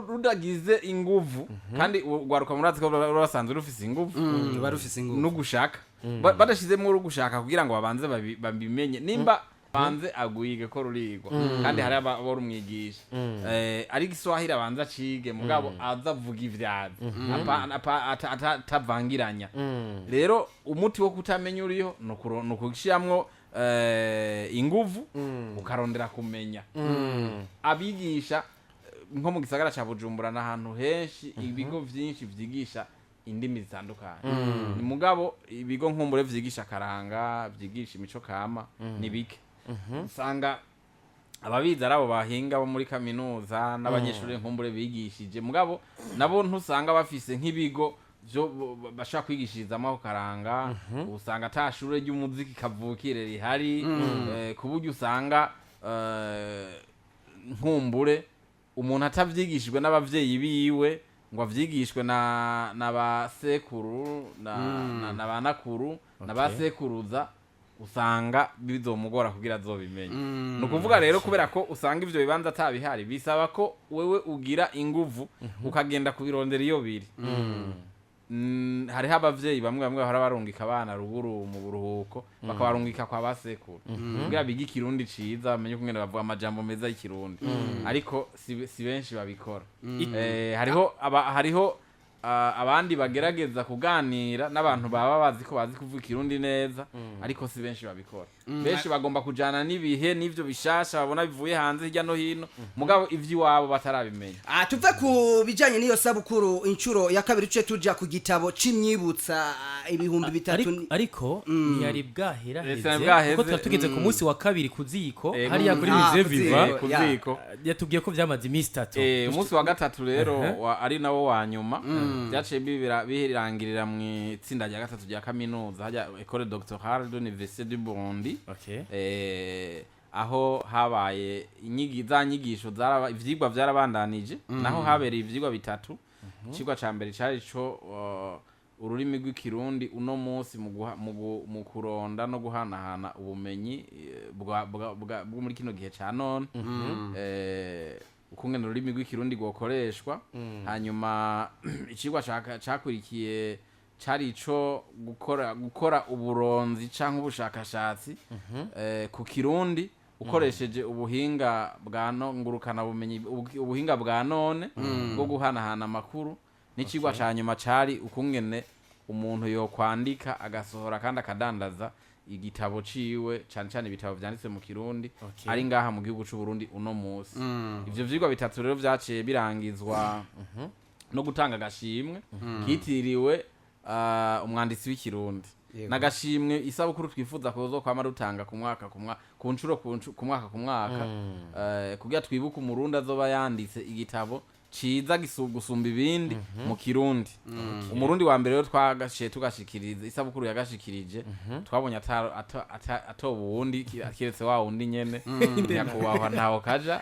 rudagize inguvu, kandi urwaruka murazi ko ruba basanzwe rufise inguvu Ruba rufise ingufu. N'ugushaka. Badashizemwo urugushaka kugira ngo babanze babimenye, nimba banze agwige ko rurigwa, kandi hari abo rumwigisha. Ariko iswahili abanza acige, mugabo aza avuga ivyazi atavangiranya. Rero umuti wo kutamenya uriho ni ukugushiramwo inguvu, ukarondera kumenya. Abigisha, nko mu gisagara ca Bujumbura n'ahantu henshi, ibigo vyinshi vyigisha indimi zitandukanye. Ni mugabo ibigo nkumbure vyigisha akaranga, vyigisha imico kama ni bike. Usanga ababizi ari abo bahinga bo muri kaminuza n'abanyeshuri nkumbure bigishije, mugabo nabo ntusanga bafise nk'ibigo vyo bashobora kwigishirizamo ako karanga. Usanga ata shure ry'umuziki kavukire rihari, ku buryo usanga nkumbure umuntu atavyigishijwe n'abavyeyi biwe ngo avyigishwe na ba sekuru na ba nakuru na ba sekuruza, usanga bizomugora kugira azobimenye. Ni ukuvuga rero, kubera ko usanga ivyo bibanza atabihari, bisaba ko wewe ugira inguvu ukagenda kubirondera iyo biri. Hariho abavyeyi bamwe bamwe bahora barungika abana ruguru mu buruhuko, bakabarungika kwa basekuru kugira bige ikirundi ciza, bamenye ukungene bavuga amajambo meza y'ikirundi, ariko si benshi babikora. Hariho abandi bagerageza kuganira n'abantu baba bazi ko bazi kuvuga ikirundi neza, ariko si benshi babikora. Benshi bagomba kujana n'ibihe n'ivyo bishasha babona bivuye hanze hirya no hino, mugabo ivy'iwabo batarabimenya. Tuve ku bijanye n'iyo sabukuru inshuro ya kabiri, tuce tuja ku gitabo c'imyibutsa, 3000. Ariko ntiyari bwahera Ese heze bwaheze. kuko tuba tugeze ku munsi wa kabiri ku ziko hariya kuri Ah, Musée ku Viva. ziko. Ku Ya. ziko. Yatubwiye ko byamaze iminsi 3. Umunsi wa gatatu rero ari nawo wa nyuma, byaciye birangirira mu itsinda rya gatatu rya kaminuza hajya École Doctorale de l'Université du Burundi. Aho habaye za nyigisho ivyigwa vyarabandanije. Naho habereye ivyigwa bitatu. Icigwa ca mbere cari co ururimi rw'ikirundi uno munsi mu kuronda no guhanahana ubumenyi bwo muri kino gihe ca none, ukungene ururimi rw'ikirundi rwokoreshwa. Hanyuma icigwa cakurikiye cari ico gukora uburonzi canke ubushakashatsi ku kirundi ukoresheje ubuhinga bwa no ngurukana bumenyi, ubuhinga bwa none bwo guhanahana amakuru. N'icigwa ca nyuma cari ukungene umuntu yokwandika, agasohora kandi akadandaza igitabo ciwe, cane cane ibitabo vyanditse mu kirundi ari ngaha mu gihugu c'u Burundi uno musi. Ivyo vyigwa bitatu rero vyaciye birangizwa no gutanga agashimwe kitiriwe umwanditsi w'ikirundi. Nagashimwe isabukuru twifuza kuzokwama rutanga ku mwaka ku mwaka, ku nshuro ku mwaka ku mwaka, kugira twibuke umurundi azoba yanditse igitabo ciza gusumba ibindi mu Kirundi. Umurundi wa mbere rero twagashiye tugashikiriza isabukuru yagashikirije, twabonye atoba uwundi kiretse wa wundi nyene, nyakubahwa Ntaho Kaja,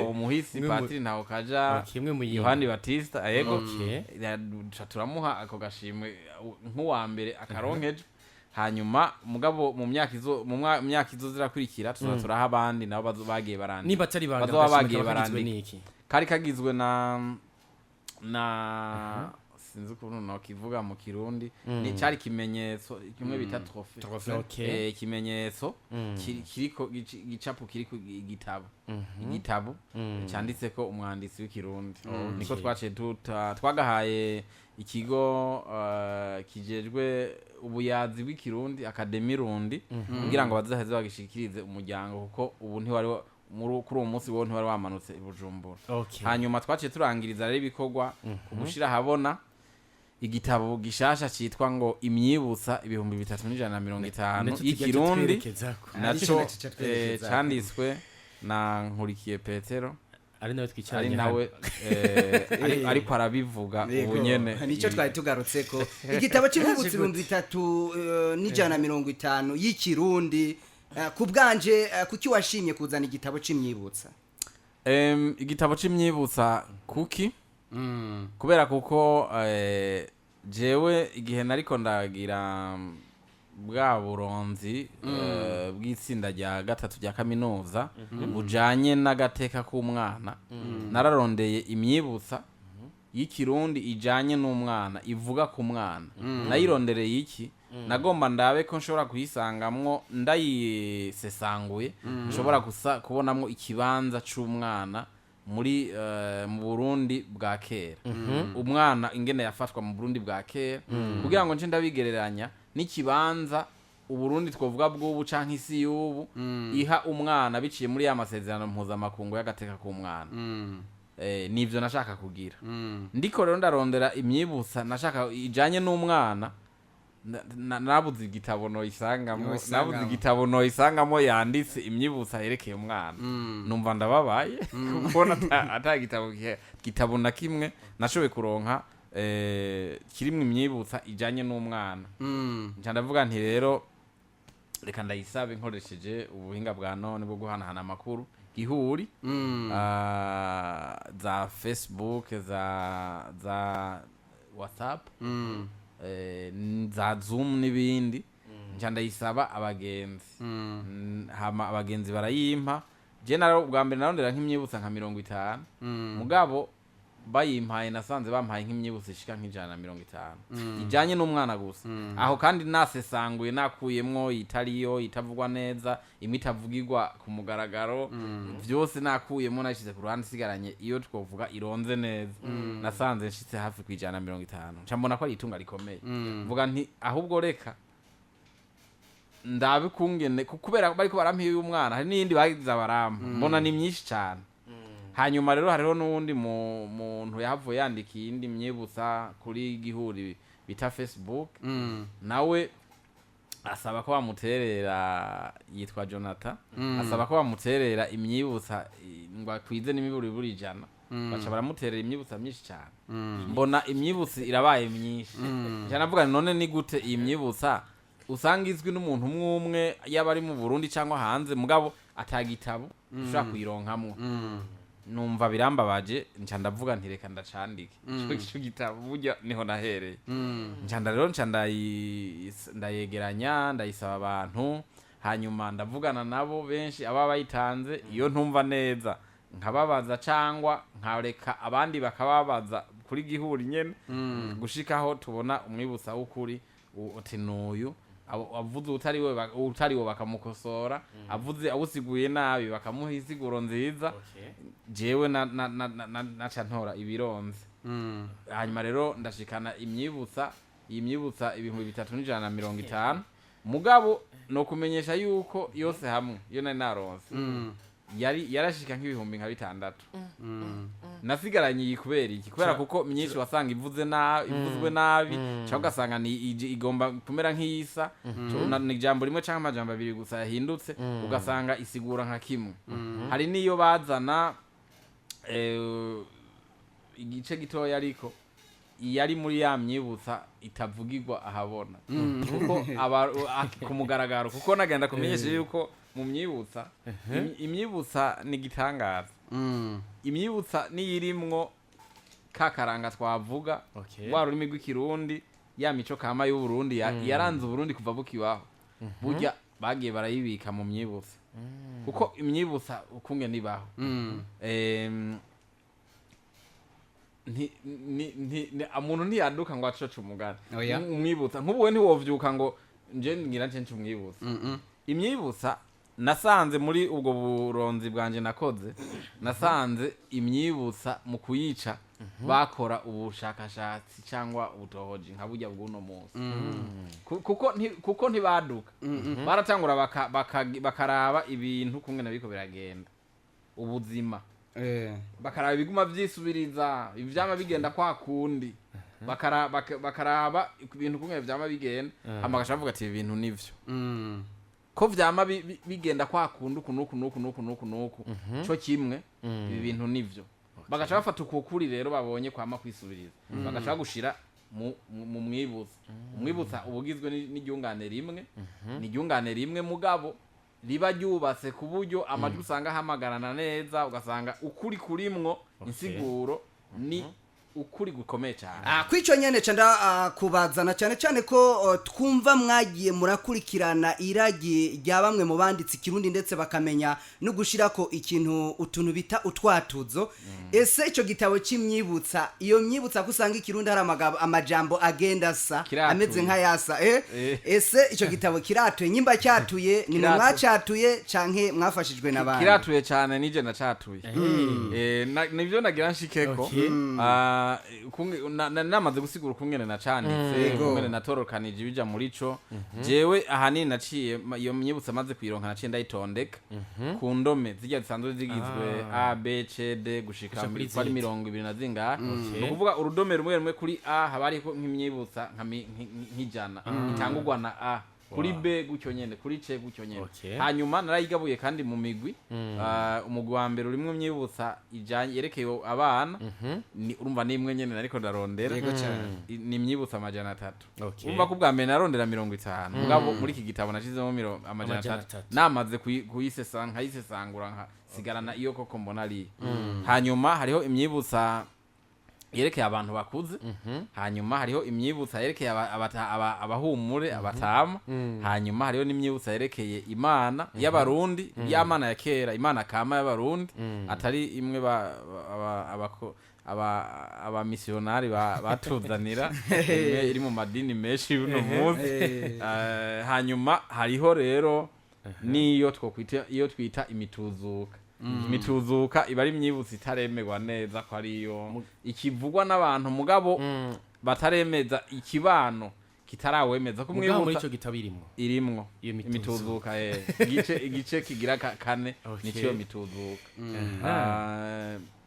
umuhisi Patiri Ntaho Kaja. Okay, imwe mu yindi. Yohani Batista, yego. Duca turamuha ako gashimwe nk'uwa mbere akaronkeje. Hanyuma mugabo mu myaka izo zirakurikira tuza turaha abandi nabo bagiye barandika. Niba atari banga, Bazoba agashimwe bagiye kaba kagizwe barandika. n'iki? Kari kagizwe na sinzi ukuntu nokivuga mu Kirundi, ni cari ikimenyetso kimwe bita trophée. Trophée. Ikimenyetso kiriko gicapo, kiriko igitabo canditseko umwanditsi w'ikirundi. Niko twaciye twagahaye ikigo kijejwe ubuyazi bw'ikirundi, Académie Rundi, kugira ngo bazaheze bagishikirize umuryango, kuko ubu ntiwari kuri uwo munsi wo ntiwari wamanutse i Bujumbura. Hanyuma twaciye turangiriza rero ibikorwa ku gushira ahabona igitabo gishasha citwa ngo Imyibutsa 3150 Naco tujya y'ikirundi. tutwerekezako. Naco Arico naco catwerekezako. Canditswe na Nkurikiye Petero, ari nawe ari twicaranye nawe ariko arabivuga ubu nyene. Nicyo twari tugarutseko, igitabo cy'imibutso 3150 y'ikirundi. Ku bwanje, kuki washimye kuzana igitabo c'imyibutsa? Igitabo c'imyibutsa kuki? Kubera kuko jewe igihe nariko ndagira bwa buronzi bw'itsinda rya gatatu rya kaminuza bujanye n'agateka k'umwana, nararondeye imyibutsa y'ikirundi ijanye n'umwana, ivuga ku mwana. Nayirondereye iki? Nagomba ndabe ko nshobora kuyisangamwo, ndayisesanguye nshobora gusa kubonamwo ikibanza c'umwana muri mu Burundi bwa kera, umwana ingene yafatwa mu Burundi bwa kera, kugira ngo nce ndabigereranya n'ikibanza Uburundi twovuga bw'ubu canke isi y'ubu iha umwana biciye muri ya masezerano mpuzamakungu y'agateka k'umwana. Nivyo nashaka kugira. Ndiko rero ndarondera imyibutsa nashaka ijanye n'umwana, nabuze igitabo noyisangamo. Noyisangamo. Nabuze igitabo noyisangamo yanditse imyibutsa yerekeye umwana. Numva ndababaye kubona ata gitabo gitabo na kimwe nashoboye kuronka kirimwo imyibutsa ijanye n'umwana. Nca ndavuga nti rero reka ndayisabe nkoresheje ubuhinga bwa none bwo guhanahana amakuru gihuri, za Facebook, za WhatsApp, za Zoom n'ibindi. Nca ndayisaba abagenzi. Hama abagenzi barayimpa. Je naro ubwa mbere narondera nk'imyibutsa nka 50, mugabo bayimpaye nasanze bampaye nk'imyibutso ishika nk'150 ijanye n'umwana gusa. Aho kandi nasesanguye, nakuyemwo itariyo, itavugwa neza, imwe itavugirwa ku mugaragaro, vyose nakuyemwo nashize ku ruhande, isigaranye iyo twovuga ironze neza, nasanze nshitse hafi ku 150. Nca mbona ko ari itunga rikomeye, mvuga nti ahubwo reka ndabe kungene kubera bariko barampa iyo umwana, hari n'iyindi bagize barampa, mbona ni myinshi cyane. Hanyuma rero hariho n'uwundi muntu yahavuye yandika iyindi myibutsa kuri gihuri bita Facebook, nawe asaba ko bamuterera, yitwa Jonathan, asaba ko bamuterera imyibutsa ngo akwize n'imiburiburi 100. Baca baramuterera imyibutsa myinshi cyane. Mbona imyibutsa irabaye myinshi, nca navuga nti none ni gute iyi myibutsa usanga izwi n'umuntu umwe umwe, yaba ari mu Burundi cyangwa hanze, mugabo atagitabo ushobora kuyironkamwo? Numva birambabaje, nca ndavuga nti reka ndacandike ico gitabo. Burya niho nahereye. Nca rero nca ndayegeranya, ndayisaba abantu, hanyuma ndavugana nabo benshi aba bayitanze. Iyo ntumva neza nkababaza, cangwa nkareka abandi bakababaza kuri gihuri nyene, gushikaho tubona umwibutsa w'ukuri uti nuyu. Avuze utari we utari we bakamukosora, avuze awusiguye nabi bakamuha isiguro nziza. Jewe naca ntora ibironze. Hanyuma rero ndashikana imyibutsa, iyi myibutsa 3150. Mugabo no kumenyesha yuko yose hamwe iyo nari naronse yari yarashika nk'ibihumbi nka 6000. Nasigaranye iyi kubera iki? Kubera kuko myinshi wasanga ivuze nabi, ivuzwe nabi, cyangwa ugasanga ni igomba kumera nk'iyisa. Ni ijambo rimwe cyangwa amajambo abiri gusa yahindutse, ugasanga isigura nka kimwe. Hari n'iyo bazana igice gitoya, ariko yari muri ya myibutsa itavugirwa ahabona, kuko ku mugaragaro, kuko nagenda kumenyesha yuko mu myibutsa, imyibutsa ni igitangaza. Imyibutsa niyirimwo ka karanga twavuga, wa rurimi rw'Ikirundi, ya mico kama y'Uburundi yaranze Uburundi kuva bukibaho, burya bagiye barayibika mu myibutsa, kuko imyibutsa ukunge nibaho. Umuntu ntiyaduka ngo acoce umugani. Oya. Umwibutsa nk'ubu we ntiwovyuka ngo nje ngira nce nce umwibutsa. Imyibutsa nasanze muri ubwo buronzi bwanje nakoze, nasanze imyibutsa mu kuyica bakora ubushakashatsi cyangwa ubutohoji nka burya bw'uno munsi. Kuko ntibaduka, baratangura bakaraba ibintu kumwe nabiko biragenda ubuzima, bakaraba ibiguma vyisubiriza, ivyama bigenda kwa kundi, bakaraba ibintu kumwe vyama bigenda, hama bagaca bavuga ati: "Ibi bintu nivyo ko vyama bigenda kwa kundi uku nuku nuku nuku nuku nuku co kimwe, ibi bintu nivyo." Bagaca bafata uko kuri rero babonye kwama kwisubiriza, bagaca bagushira mu mwibutsa. Umwibutsa uba ugizwe n'iryungane rimwe, ni iryungane rimwe mugabo riba ryubatse ku buryo amajwi usanga ahamagarana neza, ugasanga ukuri kurimwo insiguro ni ukuri gukomeye cyane. Kwico nyene ca kubazana cyane cyane ko twumva mwagiye murakurikirana iragi rya bamwe mu banditse Ikirundi, ndetse bakamenya no gushirako ikintu, utuntu bita utwatuzo. Ese ico gitabo c'imyibutsa, iyo myibutsa ko usanga Ikirundi hari amajambo agenda asa Kiratuye. ameze nk'ayasa, eh? Eh. Ese ico gitabo kiratuye? Nyimba cyatuye, ni mwe Kiratuye. mwacatuye canke mwafashijwe n'abandi? Kiratuye cyane, nije nacatuye. Nivyo nagira nshikeko. Namaze gusigura ukungene nacanditse, ukungene natorokanije ibija muri co. Jewe ahanini naciye iyo myibutsa maze kuyironka, naciye ndayitondeka ku ndome zirya zisanzwe zigizwe A, B, C, D gushika Gushika kuri muri kwari Z. 20 na zingahe. Ni ukuvuga urudome rumwe rumwe, kuri A haba hariko nk'imyibutsa nka 100 itangurwa na A, kuri B gutyo nyene, kuri C gutyo nyene. Hanyuma narayigabuye kandi mu migwi. Umugwi wa mbere urimwo imyibutsa ijanye yerekeye abana, ni urumva nimwe nyene nariko ndarondera. Yego cyane. Ni imyibutsa 300. Urumva ko ubwa mbere narondera 50, mugabo muri iki gitabo nashizemo amajana Amajana atatu. atatu. Namaze kuyisesa, nkayisesangura, nkasigarana iyo koko mbona ari. Hanyuma hariho imyibutsa yerekeye abantu bakuze, hanyuma hariho imyibutsa yerekeye abahumure, abatama, hanyuma hariho n'imyibutsa yerekeye Imana y'Abarundi, y'amana ya kera, Imana kama y'Abarundi, atari imwe abamisiyonari batuzanira, imwe iri mu madini menshi y'uno munsi. Hanyuma hariho rero n'iyo twokwita, iyo twita imituzuka. Imituzuka iba ari imyibutso itaremerwa neza ko ariyo ikivugwa n'abantu, mugabo bataremeza, ikibano kitarawemeza ko Mugabo muri umwibutsa ico gitabo irimwo irimwo. Iyo mituzuka. Imituzuka, igice kigira kane nico mituzuka.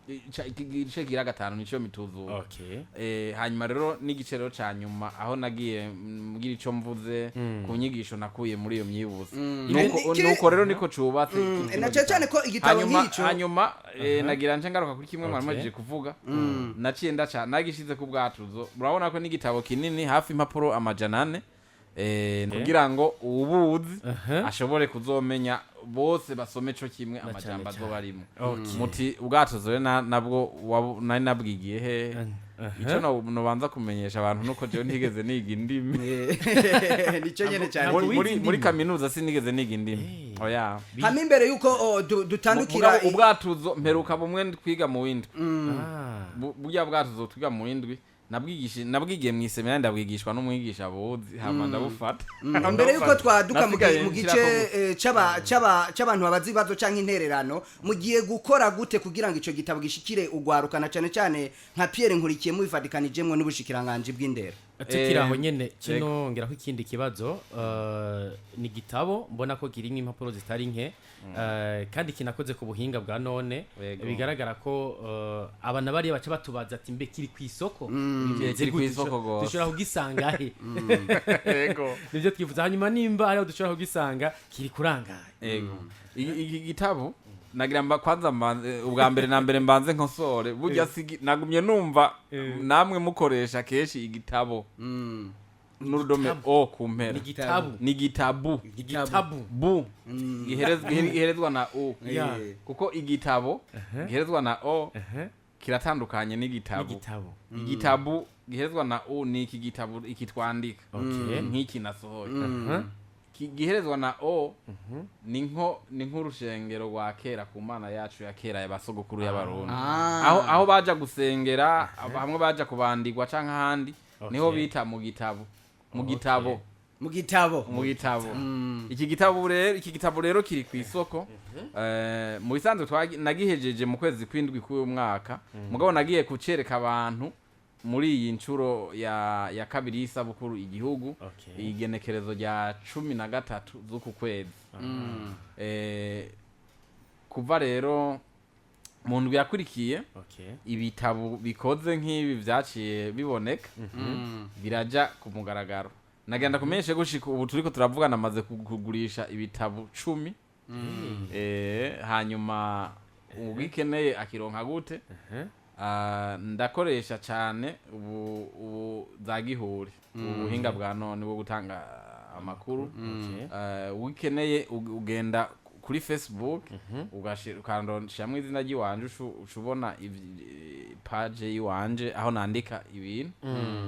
Igice kigira gatanu nico mituzuka. Hanyuma rero n'igice rero ca nyuma, aho nagiye mbwira ico mvuze ku nyigisho nakuye muri iyo myibutso. Nuko rero niko cubatse kino Na cyane cyane gitabo. ko igitabo Hanyuma nk'ico hanyuma nagira nce ngaruka kuri kimwe mwari mubajije kuvuga. Naciye ndaca nagishize ku bwatuzo, murabona ko n'igitabo kinini, hafi impapuro 400, kugira ngo uwubuzi ashobore kuzomenya, bose basome co kimwe amajambo Cane. azoba arimo. Muti ubwatuzo rero nabwo nari nabwigiye he? Ico nobanza kumenyesha abantu nuko jewe ntigeze niga indimi. Nicyo nyene cyane. Ntabwo Muri, wize indimi? Muri kaminuza sinigeze niga indimi, oya. Hamwe imbere yuko dutandukira Mugabo ubwatuzo mperuka bumwe twiga mu windwi. Burya bwatuzo twiga mu windwi nabwigiye mu iseminari, ndabwigishwa n'umwigisha buzi, hama ndabufata. Mbere yuko twaduka Nasigaye mu gice nshirako c'abantu babaza ibibazo canke intererano, mugiye gukora gute kugira ngo ico gitabo gishikire ugwarukana, cane cane nka Pierre Nkurikiye, mubifatikanijemwo n'ubushikiranganji bw'indero? Tukiri aho nyene, Yego. kino ngeraho ikindi kibazo, ni igitabo mbona ko kirimo impapuro zitari nke, kandi kinakoze ku buhinga bwa none. Bigaragara ko abana bariya baca batubaza ati: "Mbe kiri ku isoko? Bimeze Kiri gute? kw'isoko gose. Dushobora kugisanga he?" Yego. Nivyo twifuza. Hanyuma nimba ariho dushobora kugisanga, kiri kurangaye? Ego. Iki gitabo nagira mba kwanza mbanze, ubwa mbere na mbere mbanze nkosore. Burya nagumye numva namwe mukoresha kenshi igitabo n'urudome o ku mpera. Ni igitabu. Ni igitabu. Igitabu. Bu giherezwa na u. Kuko igitabo giherezwa na o kiratandukanye n'igitabo. N'igitabo. Igitabu giherezwa na u ni iki gitabo iki twandika, nk'iki nasohoye. Giherezwa na o ni nk'urushengero rwa kera ku Mana yacu ya kera, ya basogokuru y'Abarundi, aho baja gusengera, hamwe baja kubandikwa canke ahandi, niho bita mu gitabo, mu gitabo. Mu gitabo. Mu gitabo. Iki gitabo rero kiri ku isoko. Mu bisanzwe nagihejeje mu kwezi kw'indwi k'uyu mwaka, mugabo nagiye kucereka abantu muri iyi nshuro ya kabiri y'isabukuru igihugu, igenekerezo rya 13 z'uku kwezi. Kuva rero mu ndwi yakurikiye, ibitabo bikoze nk'ibi vyaciye biboneka, biraja ku mugaragaro. Nagenda kumenyesha gushika ubu turiko turavugana amaze kugurisha ibitabo 10. Hanyuma ugikeneye akironka gute? Ah, ndakoresha cyane ubu za gihuri, ubuhinga bwa none bwo gutanga amakuru. Ugikeneye ugenda kuri Facebook, ukandoshiramwo izina ry'iwanje, uca ubona page y'iwanje aho nandika ibintu.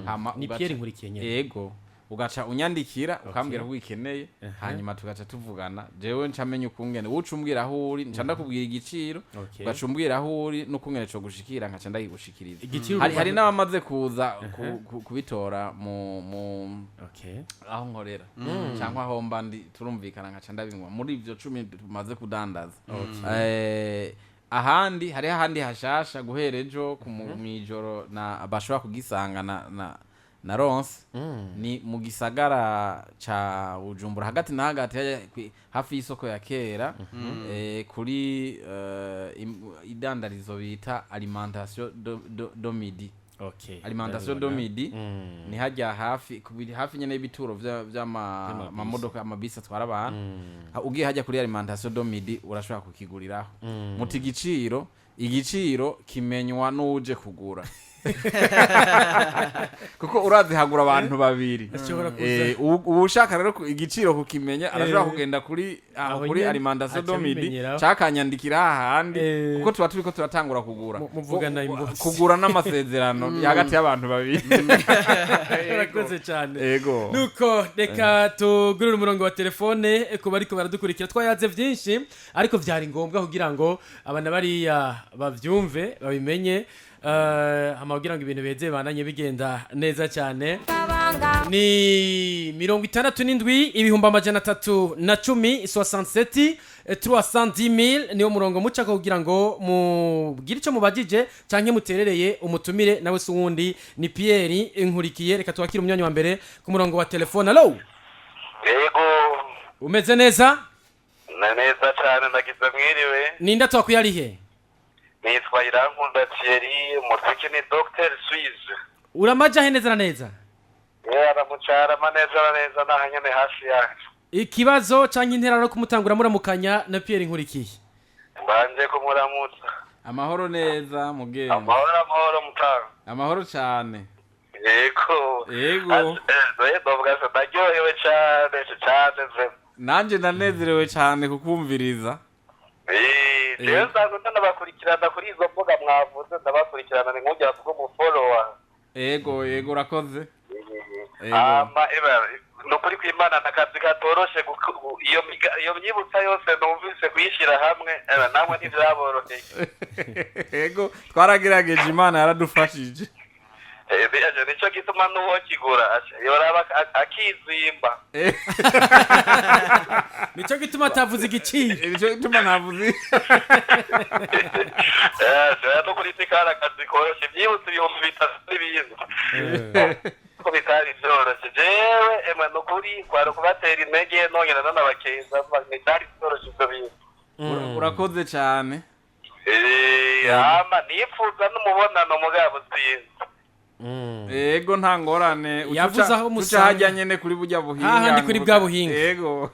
Hama Ni Pierre Nkurikiye nyene? Yego, ugaca unyandikira ukambwira ko ugikeneye, hanyuma tugaca tuvugana, jewe nca menya ukungene uca umbwira aho uri, nca ndakubwira igiciro. Ugaca umbwira aho uri n'ukungene co gushikira, nkaca ndakigushikiriza. Igiciro Hari n'abamaze kuza kubitora mu aho nkorera cyangwa aho mba ndi, turumvikana nkaca ndabinywa muri ivyo 10 tumaze kudandaza. Ahandi hariho ahandi hashasha guhera ejo mw'ijoro na bashobora kugisanga na ronse, ni mu gisagara ca Bujumbura hagati na hagati, hafi y'isoko ya kera, kuri idandarizo bita Alimentation do Midi. Alimentation do Midi ni hajya hafi hafi nyene y'ibituro vy'ama Vy'amabisi. mamodoka, amabisi atwara abantu. Ugiye hajya kuri Alimentation do Midi urashobora kukiguriraho. Muti igiciro kimenywa n'uje kugura, kuko urazi hagura abantu babiri. Ashobora kuza. Uwushaka rero igiciro kukimenya arashobora kugenda kuri aho Aho kuri nyene, Alimentation aca do Midi, abimenyeraho. cakanyandikira hahandi, kuko tuba turiko turatangura kugura. Muvugana inbox. Kugura n'amasezerano hagati y'abantu babiri. Urakoze cyane. Ego. Nuko reka tugurire umurongo wa telefone ku bariko baradukurikira. Twayaze byinshi, ariko vyari ngombwa kugira ngo abana bariya bavyumve, babimenye, hama kugira ngo ibintu beze bananye bigenda neza cyane. Ni 67 310, 67 310 000, niwo murongo mucako kugira ngo mubwire ico mubajije canke muterereye umutumire, nawe si uwundi ni Pierre Nkurikiye. Reka twakire umunywanyi wa mbere ku murongo wa telefone. Allo? Yego. Umeze neza? Na neza cyane, ndagize mwiriwe. Ninde twakwiye, arihe? Nitwa Irankunda Thierry, umuziki ni Dr Suisse. Uramaja he neza na neza? Yewe, aramucarama neza na neza, naha nyene hafi yacu. Ikibazo canke interano kumutangura muramukanya na Pierre Nkurikiye? Mbanje kumuramutsa. Amahoro neza mugenzi. Amahoro, amahoro mutanga. Amahoro cyane. Yego. Yego. Ndavuga se ndaryohewe cyane cyane vraiment. Nanje ndanezerewe cyane kukumviriza. Jewe nsanzwe ndanabakurikirana kuri izo mbuga mwavuze, ndabakurikirana, ni nk'ujya kuba umufolowa. Ego, urakoze. Ego. Ama eba ni ukuri kw'Imana, nakazi katoroshe iyo myibutsa yose numvise kuyishyira hamwe, eba namwe ntivyaboroheye. Ego, twaragerageje, Imana yaradufashije. Nico gituma n'uwo kigura yoraba akizimba. Nico gituma atavuze igiciro. Nicyo gituma ntavuze. No kuri sikara akazi koroshe, byibutse 3000 n'ibindi. Bitari vyoroshe. Jewe emwe, nukuri kwari ukubatera intege, nongera nanabakeza. Bitari vyoroshe ivyo bintu. Urakoze cyane. Hama nifuza n'umubonano, mugabo sinzi. Ego, nta ngorane. Yavuze aho uca musanga. hajya nyene kuri burya buhinga. Hahandi kuri bwa buhinga. Ego.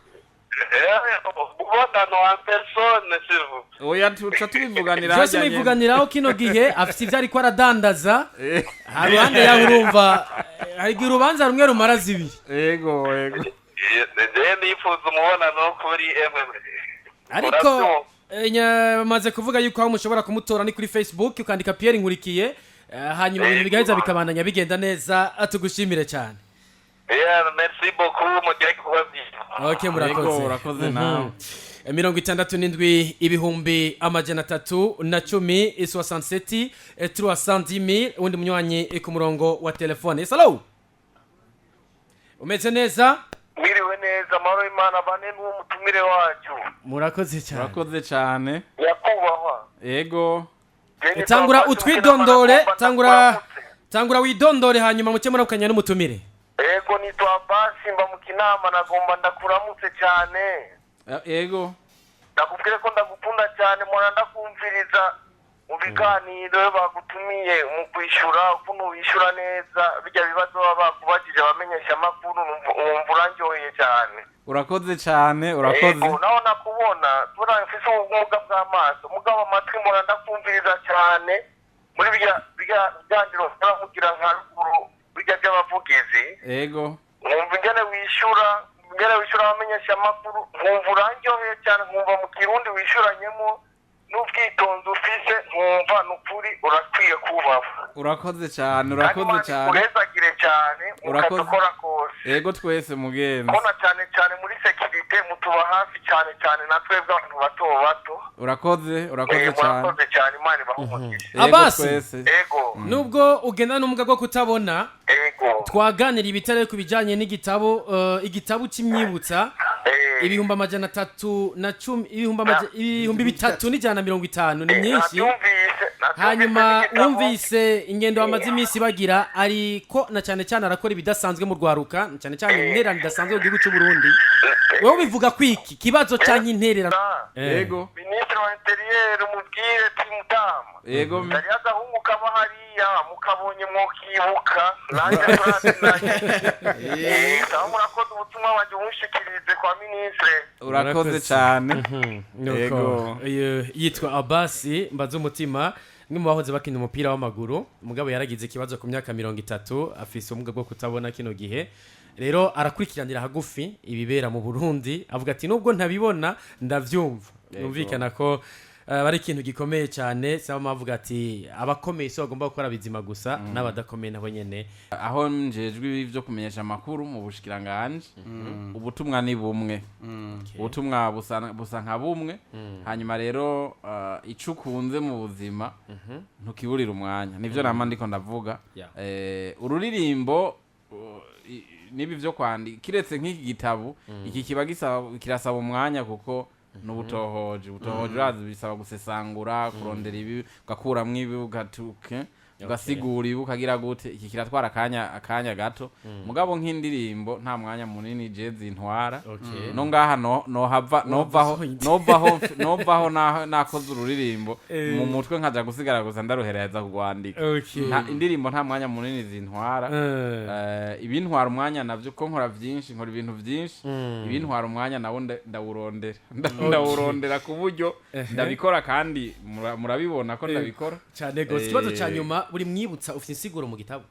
Umubonano en personne, s'il vous plaît. Oya, tuca tubivuganira Byose hajya nyene. mubivuganiraho. Kino gihe afite ibyo ariko aradandaza haruhande yaho. Urumva, hari igihe urubanza rumwe rumara zibiri. Ego. Jewe nifuza umubonano kuri emwe. Ariko Urabyumva. Bamaze kuvuga yuko aho mushobora kumutora ni kuri Facebook, ukandika Pierre Nkurikiye, hanyuma ibintu bigaheza bikabandanya bigenda neza. Tugushimire cyane. Yeah, merci beaucoup, mugire kuba byiza. Okay, murakoze. Ego, urakoze nawe. 67 310 67 310. Uwundi munywanyi ku murongo wa telefone. Hello, umeze neza? Mwiriwe neza, amahoro y'Imana bane n'uwo mutumire wacu. Murakoze cyane. Urakoze cyane. Nyakubahwa. Ego. Tangura utwidondore, tangura widondore, hanyuma muke muravuganya n'umutumire. Ego, nitwa Basi, mba mu Kinama. Nagomba ndakuramutse cyane. Ego. Ndakubwire ko ndagukunda cyane, mpora ndakumviriza mu biganiro iyo bagutumiye, mu kwishyura, ukuntu wishyura neza bijya bibazo baba bakubajije abamenyesha amakuru, wumva urandyoheye cyane. Urakoze cyane, urakoze. Ego, naho nakubona tubona mfise ubumuga bw'amaso, mugabo amatwi mpora ndakumviriza cyane muri bijya biganiro mpora nka ruguru, bijya by'abavugizi. Ego. Nkumva ingene wishyura abamenyesha amakuru, nkumva urandyoheye cyane, nkumva mu Kirundi wishyuranyemo n'ubwitonzi ufise, nkumva ni ukuri urakwiye kubahwa. Urakoze cyane. Kandi Urakoze Imana cyane. ikuhezagire cyane mu kazi Urakoze. ukora kose. Ego, twese mugenzi. Kona cyane cyane muri sécurité mutuba hafi cyane cyane na twebwe abantu bato bato. Urakoze, urakoze cyane. Murakoze cyane, Imana ibahe umugisha. Ego, Abasi. twese. Ego. Nubwo ugenda n'ubumuga bwo kutabona, twaganira ibitare ku bijyanye n'igitabo, igitabo cy'imyibutsa 310,000, 3,150, ni myinshi. Nabyumvise Hanyuma n'igitabo. wumvise ingendo bamaze iminsi bagira, ariko na cyane cyane arakora ibidasanzwe mu rwaruka, cyane cyane intererano idasanzwe mu gihugu cy'u Burundi. Wowe ubivuga kwiki kibazo cyangwa intererano? Ego. Minisitiri wa Intérieur, umubwire ati mutama, Ego. hariyo agahungu kaba hariya, mukabonye mwokibuka, nanjye turazinanye. Sawa, murakoze, ubutumwa wanjye bunshikirize kwa minisitiri. Urakoze cyane. Nuko Ego. uyu yitwa Abasi Mbaza Umutima, umwe mu bahoze bakina umupira w'amaguru, umugabo yaragize ikibazo ku myaka 30, afise ubumuga bwo kutabona. Kino gihe rero arakurikiranira hagufi ibibera mu Burundi, avuga ati nubwo ntabibona ndavyumva. Yumvikana ko ari ikintu gikomeye cyane. Saba avuga ati abakomeye si bagomba gukora bizima gusa, n'abadakomeye nabo nyene. Aho njejwe ibyo kumenyesha amakuru mu bushikiranganje, ubutumwa ni bumwe, ubutumwa busa nka bumwe. Hanyuma rero ico ukunze mu buzima ntukiburira umwanya, nivyo nama ndiko ndavuga. Ururirimbo, nibi vyo kwandika, kiretse nk'iki gitabo, iki kiba gisaba, kirasaba umwanya kuko n'ubutohoje, ubutohoje urazi bisaba gusesangura, kurondera ibi, ugakuramwo ibi, ugatuke, ugasigura ibi, ukagira gute. Iki kiratwara akanya gato, mugabo nk'indirimbo nta mwanya munini je zintwara. No ngaha no nohava novaho novaho nakoze ururirimbo mu mutwe, nkaja gusigara gusa ndaruhereza kugwandika. Indirimbo nta mwanya munini zintwara. Ibintwara umwanya navyo, ko nkora vyinshi, nkora ibintu vyinshi, ibintwara umwanya nawo ndawurondera ku buryo ndabikora, kandi murabibona ko ndabikora. Cyane gose. Ikibazo cya nyuma: buri mwibutsa ufite insiguro mu gitabo?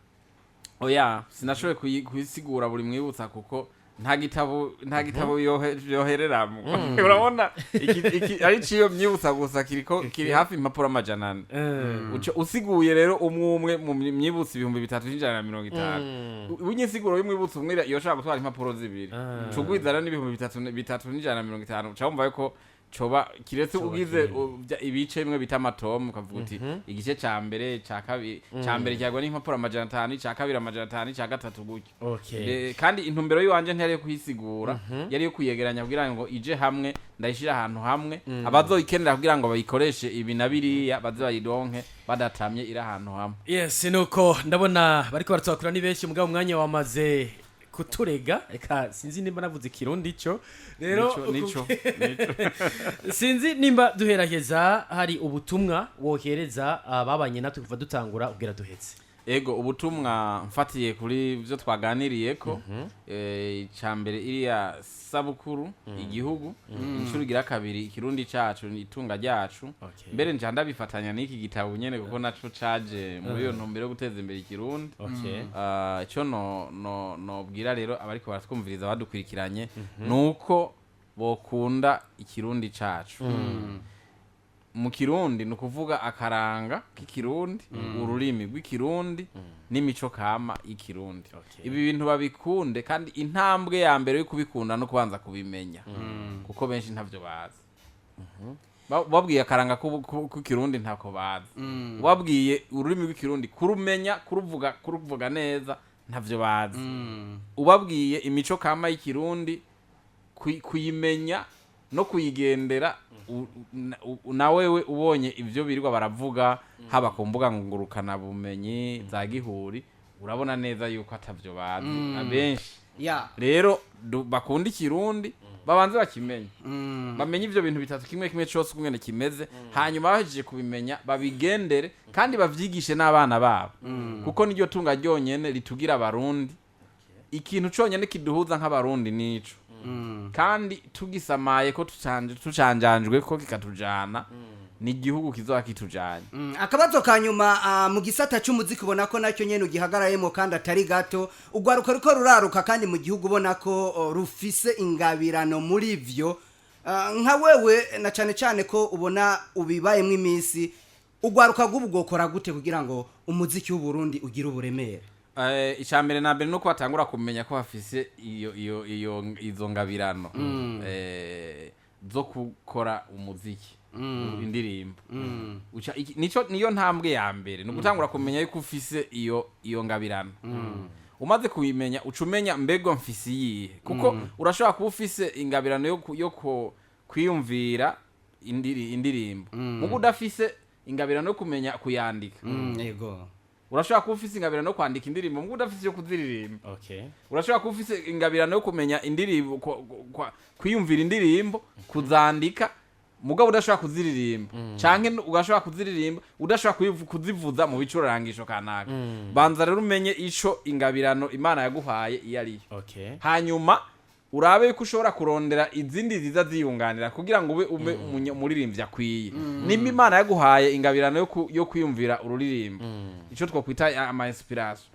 Oya, sinashoboye kuyisigura buri mwibutsa kuko nta gitabo yohereramo. Urabona iki ari ciyo myibutsa gusa kiriko kiri hafi impapuro 400. Uco usiguye rero umwe umwe mu myibutsa 3,150, unyisiguro y'umwibutsa umwe yoshobora gutwara impapuro zibiri, cugwizana n'ibihumbi bitatu bitatu n'ijana na mirongo itanu, uca wumva yuko Coba kiretse Coba ugize kinini. Ibice bimwe bita amatomu, ukavuga uti igice ca mbere, ca kabiri, ca mbere cyagwa n'impapuro 500, ca kabiri 500, ca gatatu gutyo. Kandi intumbero y'iwanje ntiyari yo kuyisigura, yari yo kuyegeranya kugira ngo ije hamwe, ndayishire ahantu hamwe, abazoyikenera kugira ngo bayikoreshe ibi na biriya baze bayironke badatamye, iri ahantu hamwe. Yes, nuko ndabona bariko baratwakura ni benshi, mugabo umwanya wamaze kuturega. Reka sinzi nimba navuze ikirundi cyo rero. Nico, nico, nico. Sinzi nimba duheraheza hari ubutumwa wohereza ababanye natwe kuva dutangura ubwira duhetse. Ego, ubutumwa mfatiye kuri byo twaganiriye ko, icya mbere iriya sabukuru igihugu, inshuro igira kabiri, ikirundi cacu ni itunga ryacu. Mbere nja ndabifatanya n'iki gitabo nyene, kuko naco caje muri iyo ntumbero yo guteza imbere ikirundi. Ico no nobwira rero abariko baratwumviriza, badukurikiranye, nuko bokunda ikirundi cacu. Mu kirundi ni ukuvuga akaranga k'ikirundi, ururimi rw'ikirundi n'imico kama y'ikirundi. Ibi bintu babikunde, kandi intambwe ya mbere yo kubikunda no kubanza kubimenya, kuko benshi ntavyo bazi. Babwiye akaranga k'ikirundi ntako bazi, wabwiye ururimi rw'ikirundi kurumenya, kuruvuga neza ntavyo bazi, ubabwiye imico kama y'ikirundi kuyimenya no kuyigendera, na wewe ubonye ibyo birirwa baravuga haba ku mbuga ngurukana bumenyi za gihuri, urabona neza yuko atavyo bazi abenshi. Rero bakunda ikirundi, babanze bakimenye, bamenye ivyo bintu bitatu kimwe kimwe cose ukungene kimeze, hanyuma bahejeje kubimenya babigendere kandi bavyigishe n'abana babo, kuko niryo tunga ryonyene ritugira abarundi. Ikintu conyene kiduhuza nk'abarundi nico, kandi tugisamaye ko tucanjanjwe ko kikatujana, ni igihugu kizoba kitujanye. Akabazo ka nyuma, mu gisata cy'umuziki ubona ko nacyo nyene ugihagarayemo kandi atari gato. Ugwaruka ruko ruraruka kandi mu gihugu ubona ko rufise ingabirano muri vyo. Nka wewe, na cane cane ko ubona ubibayemwo iminsi, ugwaruka rw'ubu bwokora gute kugira ngo umuziki w'u Burundi ugire uburemere? Icya mbere na mbere nuko batangura kumenya ko bafise iyo iyo iyo izo ngabirano zo gukora umuziki, indirimbo. Nico niyo ntambwe ya mbere, ni ugutangura kumenya yuko ufise iyo ngabirano. Umaze kuyimenya, uca umenya mbego mfise iyihe, kuko urashobora kuba ufise ingabirano yo kwiyumvira indirimbo, mugo udafise ingabirano yo kumenya kuyandika. Urashobora kuba ufise ingabirano yo kwandika indirimbo, mugo udafise iyo kuziririmba. Urashobora kuba ufise ingabirano yo kumenya indirimbo, kwiyumvira indirimbo, kuzandika, mugabo udashobora kuziririmba, canke ugashobora kuziririmba udashobora kuzivuza mu bicurangisho kanaka. Banza rero umenye ico ingabirano Imana yaguhaye iyo ariyo, hanyuma urabe yuko ushobora kurondera izindi ziza ziyunganira kugira ngo ube umuririmbyi akwiye. Nimba Imana yaguhaye ingabirano yo kwiyumvira ururirimbo, ico twakwita ama inspiration,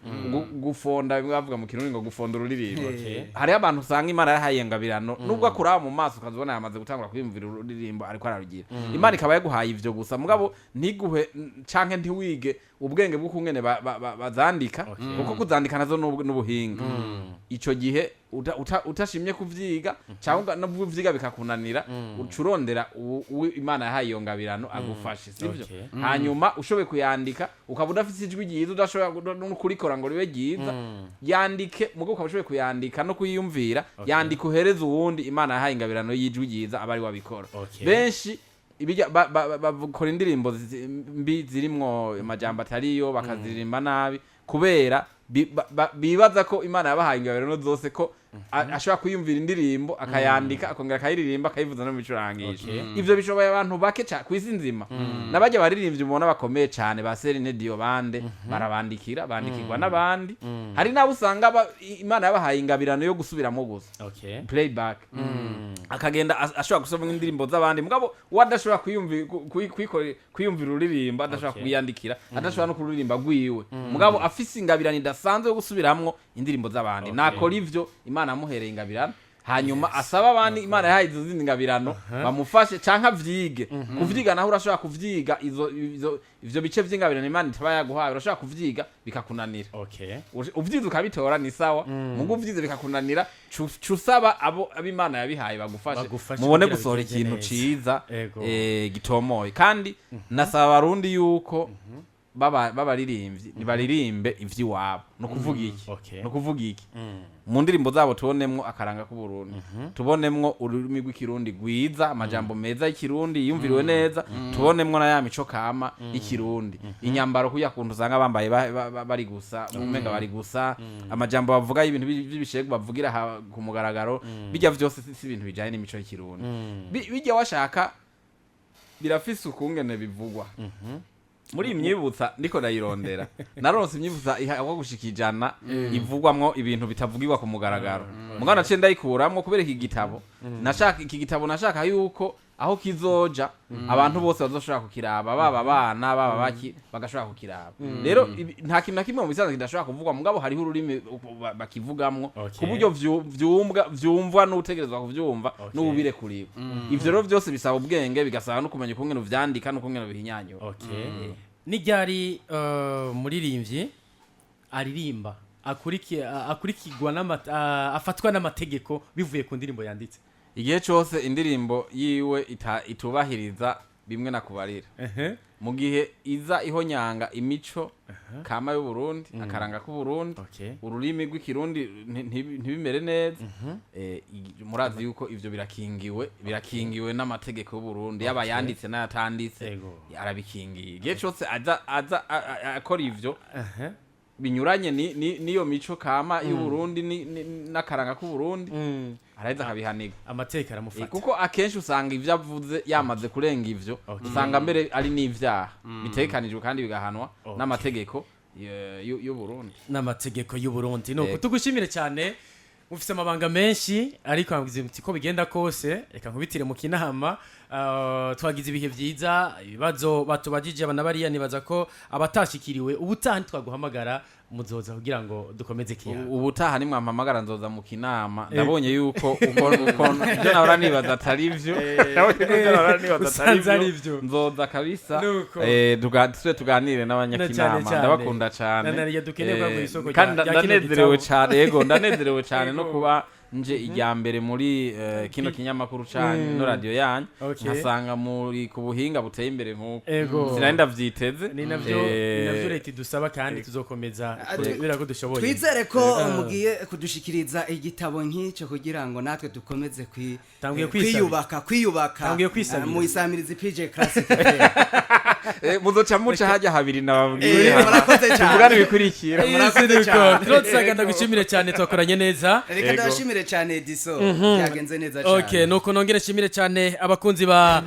gufonda, bimwe bavuga mu kirundi ngo gufonda ururirimbo. Hariho abantu usanga Imana yahaye ingabirano, nubwo akuraba mu maso ukazibona yamaze gutangura kwiyumvira ururirimbo ariko ararugira. Imana ikaba yaguhaye ivyo gusa, mugabo ntiguhe canke ntiwige ubwenge bw'ukungene bazandika, kuko kuzandika nazo n'ubuhinga. Ico gihe utashimye kuvyiga cyangwa no kuvyiga bikakunanira, uca urondera uwo Imana yahaye iyo ngabirano agufashe, sivyo? Hanyuma ushoboye kuyandika, ukaba udafise ijwi ryiza, udashobora no kurikora ngo ribe ryiza, yandike. Mugabo ukaba ushoboye kuyandika no kuyiyumvira, yandika uhereze uwundi Imana yahaye ingabirano y'ijwi ryiza, aba ari we abikora. Benshi ibijya bakora indirimbo mbi zirimwo amajambo atariyo, bakaziririmba nabi kubera bibaza ko Imana yabahaye ingabirano zose, ko ashobora kwiyumvira indirimbo, akayandika, akongera akayiririmba, akayivuza no mu bicurangisho. Ivyo bishoboye abantu bake kw'isi nzima. N'abajya baririmbyi mubona bakomeye cane ba Celine Dion, bande barabandikira, bandikirwa n'abandi. Hari n'abo usanga Imana yabahaye ingabirano yo gusubiramo gusa, playback, akagenda ashobora gusoma indirimbo z'abandi, mugabo we adashobora kwiyumvira ururirimbo, adashobora kuyandikira, adashobora no kuririmba rwiwe, mugabo afise ingabirano idasanzwe yo gusubiramwo indirimbo z'abandi. Nakora ivyo Imana yamuhereye ingabirano, Hanyuma asaba abandi Imana yahaye izo zindi ngabirano bamufashe, canke avyige. Kuvyiga naho urashobora kuvyiga, izo ivyo bice vy'ingabirano Imana itaba yaguhaye, urashobora kuvyiga bikakunanira. Uvyize ukabitora ni sawa, mugo uvyize bikakunanira, cusaba abo ab'Imana yabihaye bagufashe, Bagufashe mubone kugira gusohora bigende ikintu neza. ciza, gitomoye. Kandi nasaba Abarundi yuko babaririmbyi ntibaririmbe ivy'iwabo. Ni ukuvuga iki? Ni ukuvuga iki? Mu ndirimbo zabo tubonemwo akaranga k'Uburundi, tubonemwo ururimi rw'Ikirundi rwiza, amajambo meza y'Ikirundi yiyumviriwe neza, tubonemwo na ya mico kama y'Ikirundi, inyambaro kuya kuntu usanga bambaye bari gusa, umenga bari gusa, amajambo bavuga y'ibintu vy'ibishegu bavugira ku mugaragaro, bijya vyose si ibintu bijanye n'imico y'Ikirundi. Bijya washaka birafise ukungene bivugwa muri iyi myibutsa. Ndiko ndayirondera, naronse imyibutsa ihakwa gushika 100 ivugwamwo ibintu bitavugirwa ku mugaragaro. Mugabo naciye ndayikuramwo kubera iki gitabo nashaka, iki gitabo nashaka yuko aho kizoja abantu bose bazoshobora kukiraba, baba abana, baba baki, bagashobora kukiraba. Rero nta kintu na kimwe mu bisanzwe kidashobora kuvugwa, mugabo hariho ururimi bakivugamwo ku buryo vyumvwa n'utegerezwa kuvyumva n'ubirekuriwe. Ivyo rero vyose bisaba ubwenge, bigasaba no kumenya ukungene uvyandika n'ukungene ubihinyanyura. Ni ryari muririmbyi aririmba akurikirwa afatwa n'amategeko bivuye ku ndirimbo yanditse? Igihe cose indirimbo yiwe itubahiriza bimwe nakubarira, mu gihe iza ihonyanga imico kama y'Uburundi, akaranga k'Uburundi, ururimi rw'Ikirundi ntibimere neza, murazi yuko ivyo birakingiwe n'amategeko y'Uburundi, yaba yanditse n'ayatanditse, arabikingiye. Igihe cose aza akora ivyo binyuranye n'iyo mico kama y'Uburundi n'akaranga k'Uburundi, araheza akabihanirwa. Amateka aramufata. Kuko akenshi usanga ivyo avuze yamaze kurenga ivyo, usanga mbere ari n'ivyaha bitegekanijwe kandi bigahanwa n'amategeko y'Uburundi. N'amategeko y'Uburundi. Nuko tugushimire cyane. Mufise amabanga menshi, ariko ambwize muti ko bigenda kose reka nkubitire mu kinama. Twagize ibihe byiza, ibibazo batubajije abana bariya, nibaza ko abatashikiriwe ubutaha ntitwaguhamagara muzoza kugira ngo dukomeze kiyago. Ubutaha nimwampamagara nzoza mu kinama. Ndabonye yuko uko ibyo nahora nibaza atari vyo. Ndabonye ko ivyo nahora nibaza atari Usanze ari vyo. vyo. Nzoza kabisa. Nuko. Tusubire tuganire n'abanyakinama. Na cane. Ndabakunda cane. Na nariya dukeneye kuba kw'isoko Kandi rya kino ndanezerewe gitabo. cane, yego, ndanezerewe cane no kuba nje ijya mbere muri kino kinyamakuru canyu no radio yanyu, nkasanga muri ku buhinga buteye imbere nk'uko sinari ndavyiteze. Ni navyo, ni navyo leta idusaba, kandi tuzokomeza kubera ko dushoboye. Twizere ko mugiye kudushikiriza igitabo nk'icyo kugira ngo natwe dukomeze Tanguye kwisabira. kwiyubaka Tanguye kwisabira. Mu isamirizi PJ Classic. Muzoca muca hajya habiri nababwiye. Murakoze cyane. Tuvugane ibikurikira. Murakoze cyane. Claude Saga, ndagushimire cyane, twakoranye neza. Reka ndabashimire cyane, Diso, byagenze neza cyane. Okay, nuko nongere nshimire cyane abakunzi ba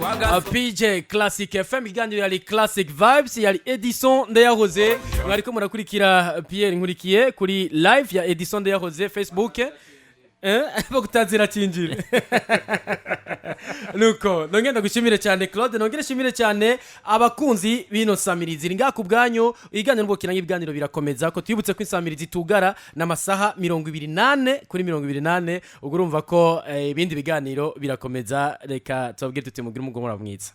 PJ Classic FM. Ikiganiro yari Classic Vibes, yari Edison Ndeyahoze. Mwariko murakurikira Pierre Nkurikiye kuri live ya Edison Ndeyahoze Facebook, bakutazira cinjira. Nuko nongere ndagushimire cyane Claude, nongere nshimire cyane abakunzi b'ino samirizi iri ngaha ku bwanyu. Ibiganiro n'ubwokina nk'ibiganiro birakomeza, ko twibutse ko insamirizi tugara n'amasaha 24/24. Ubwo urumva ko ibindi biganiro birakomeza. Reka tubabwire tuti mugire umugoroba mwiza.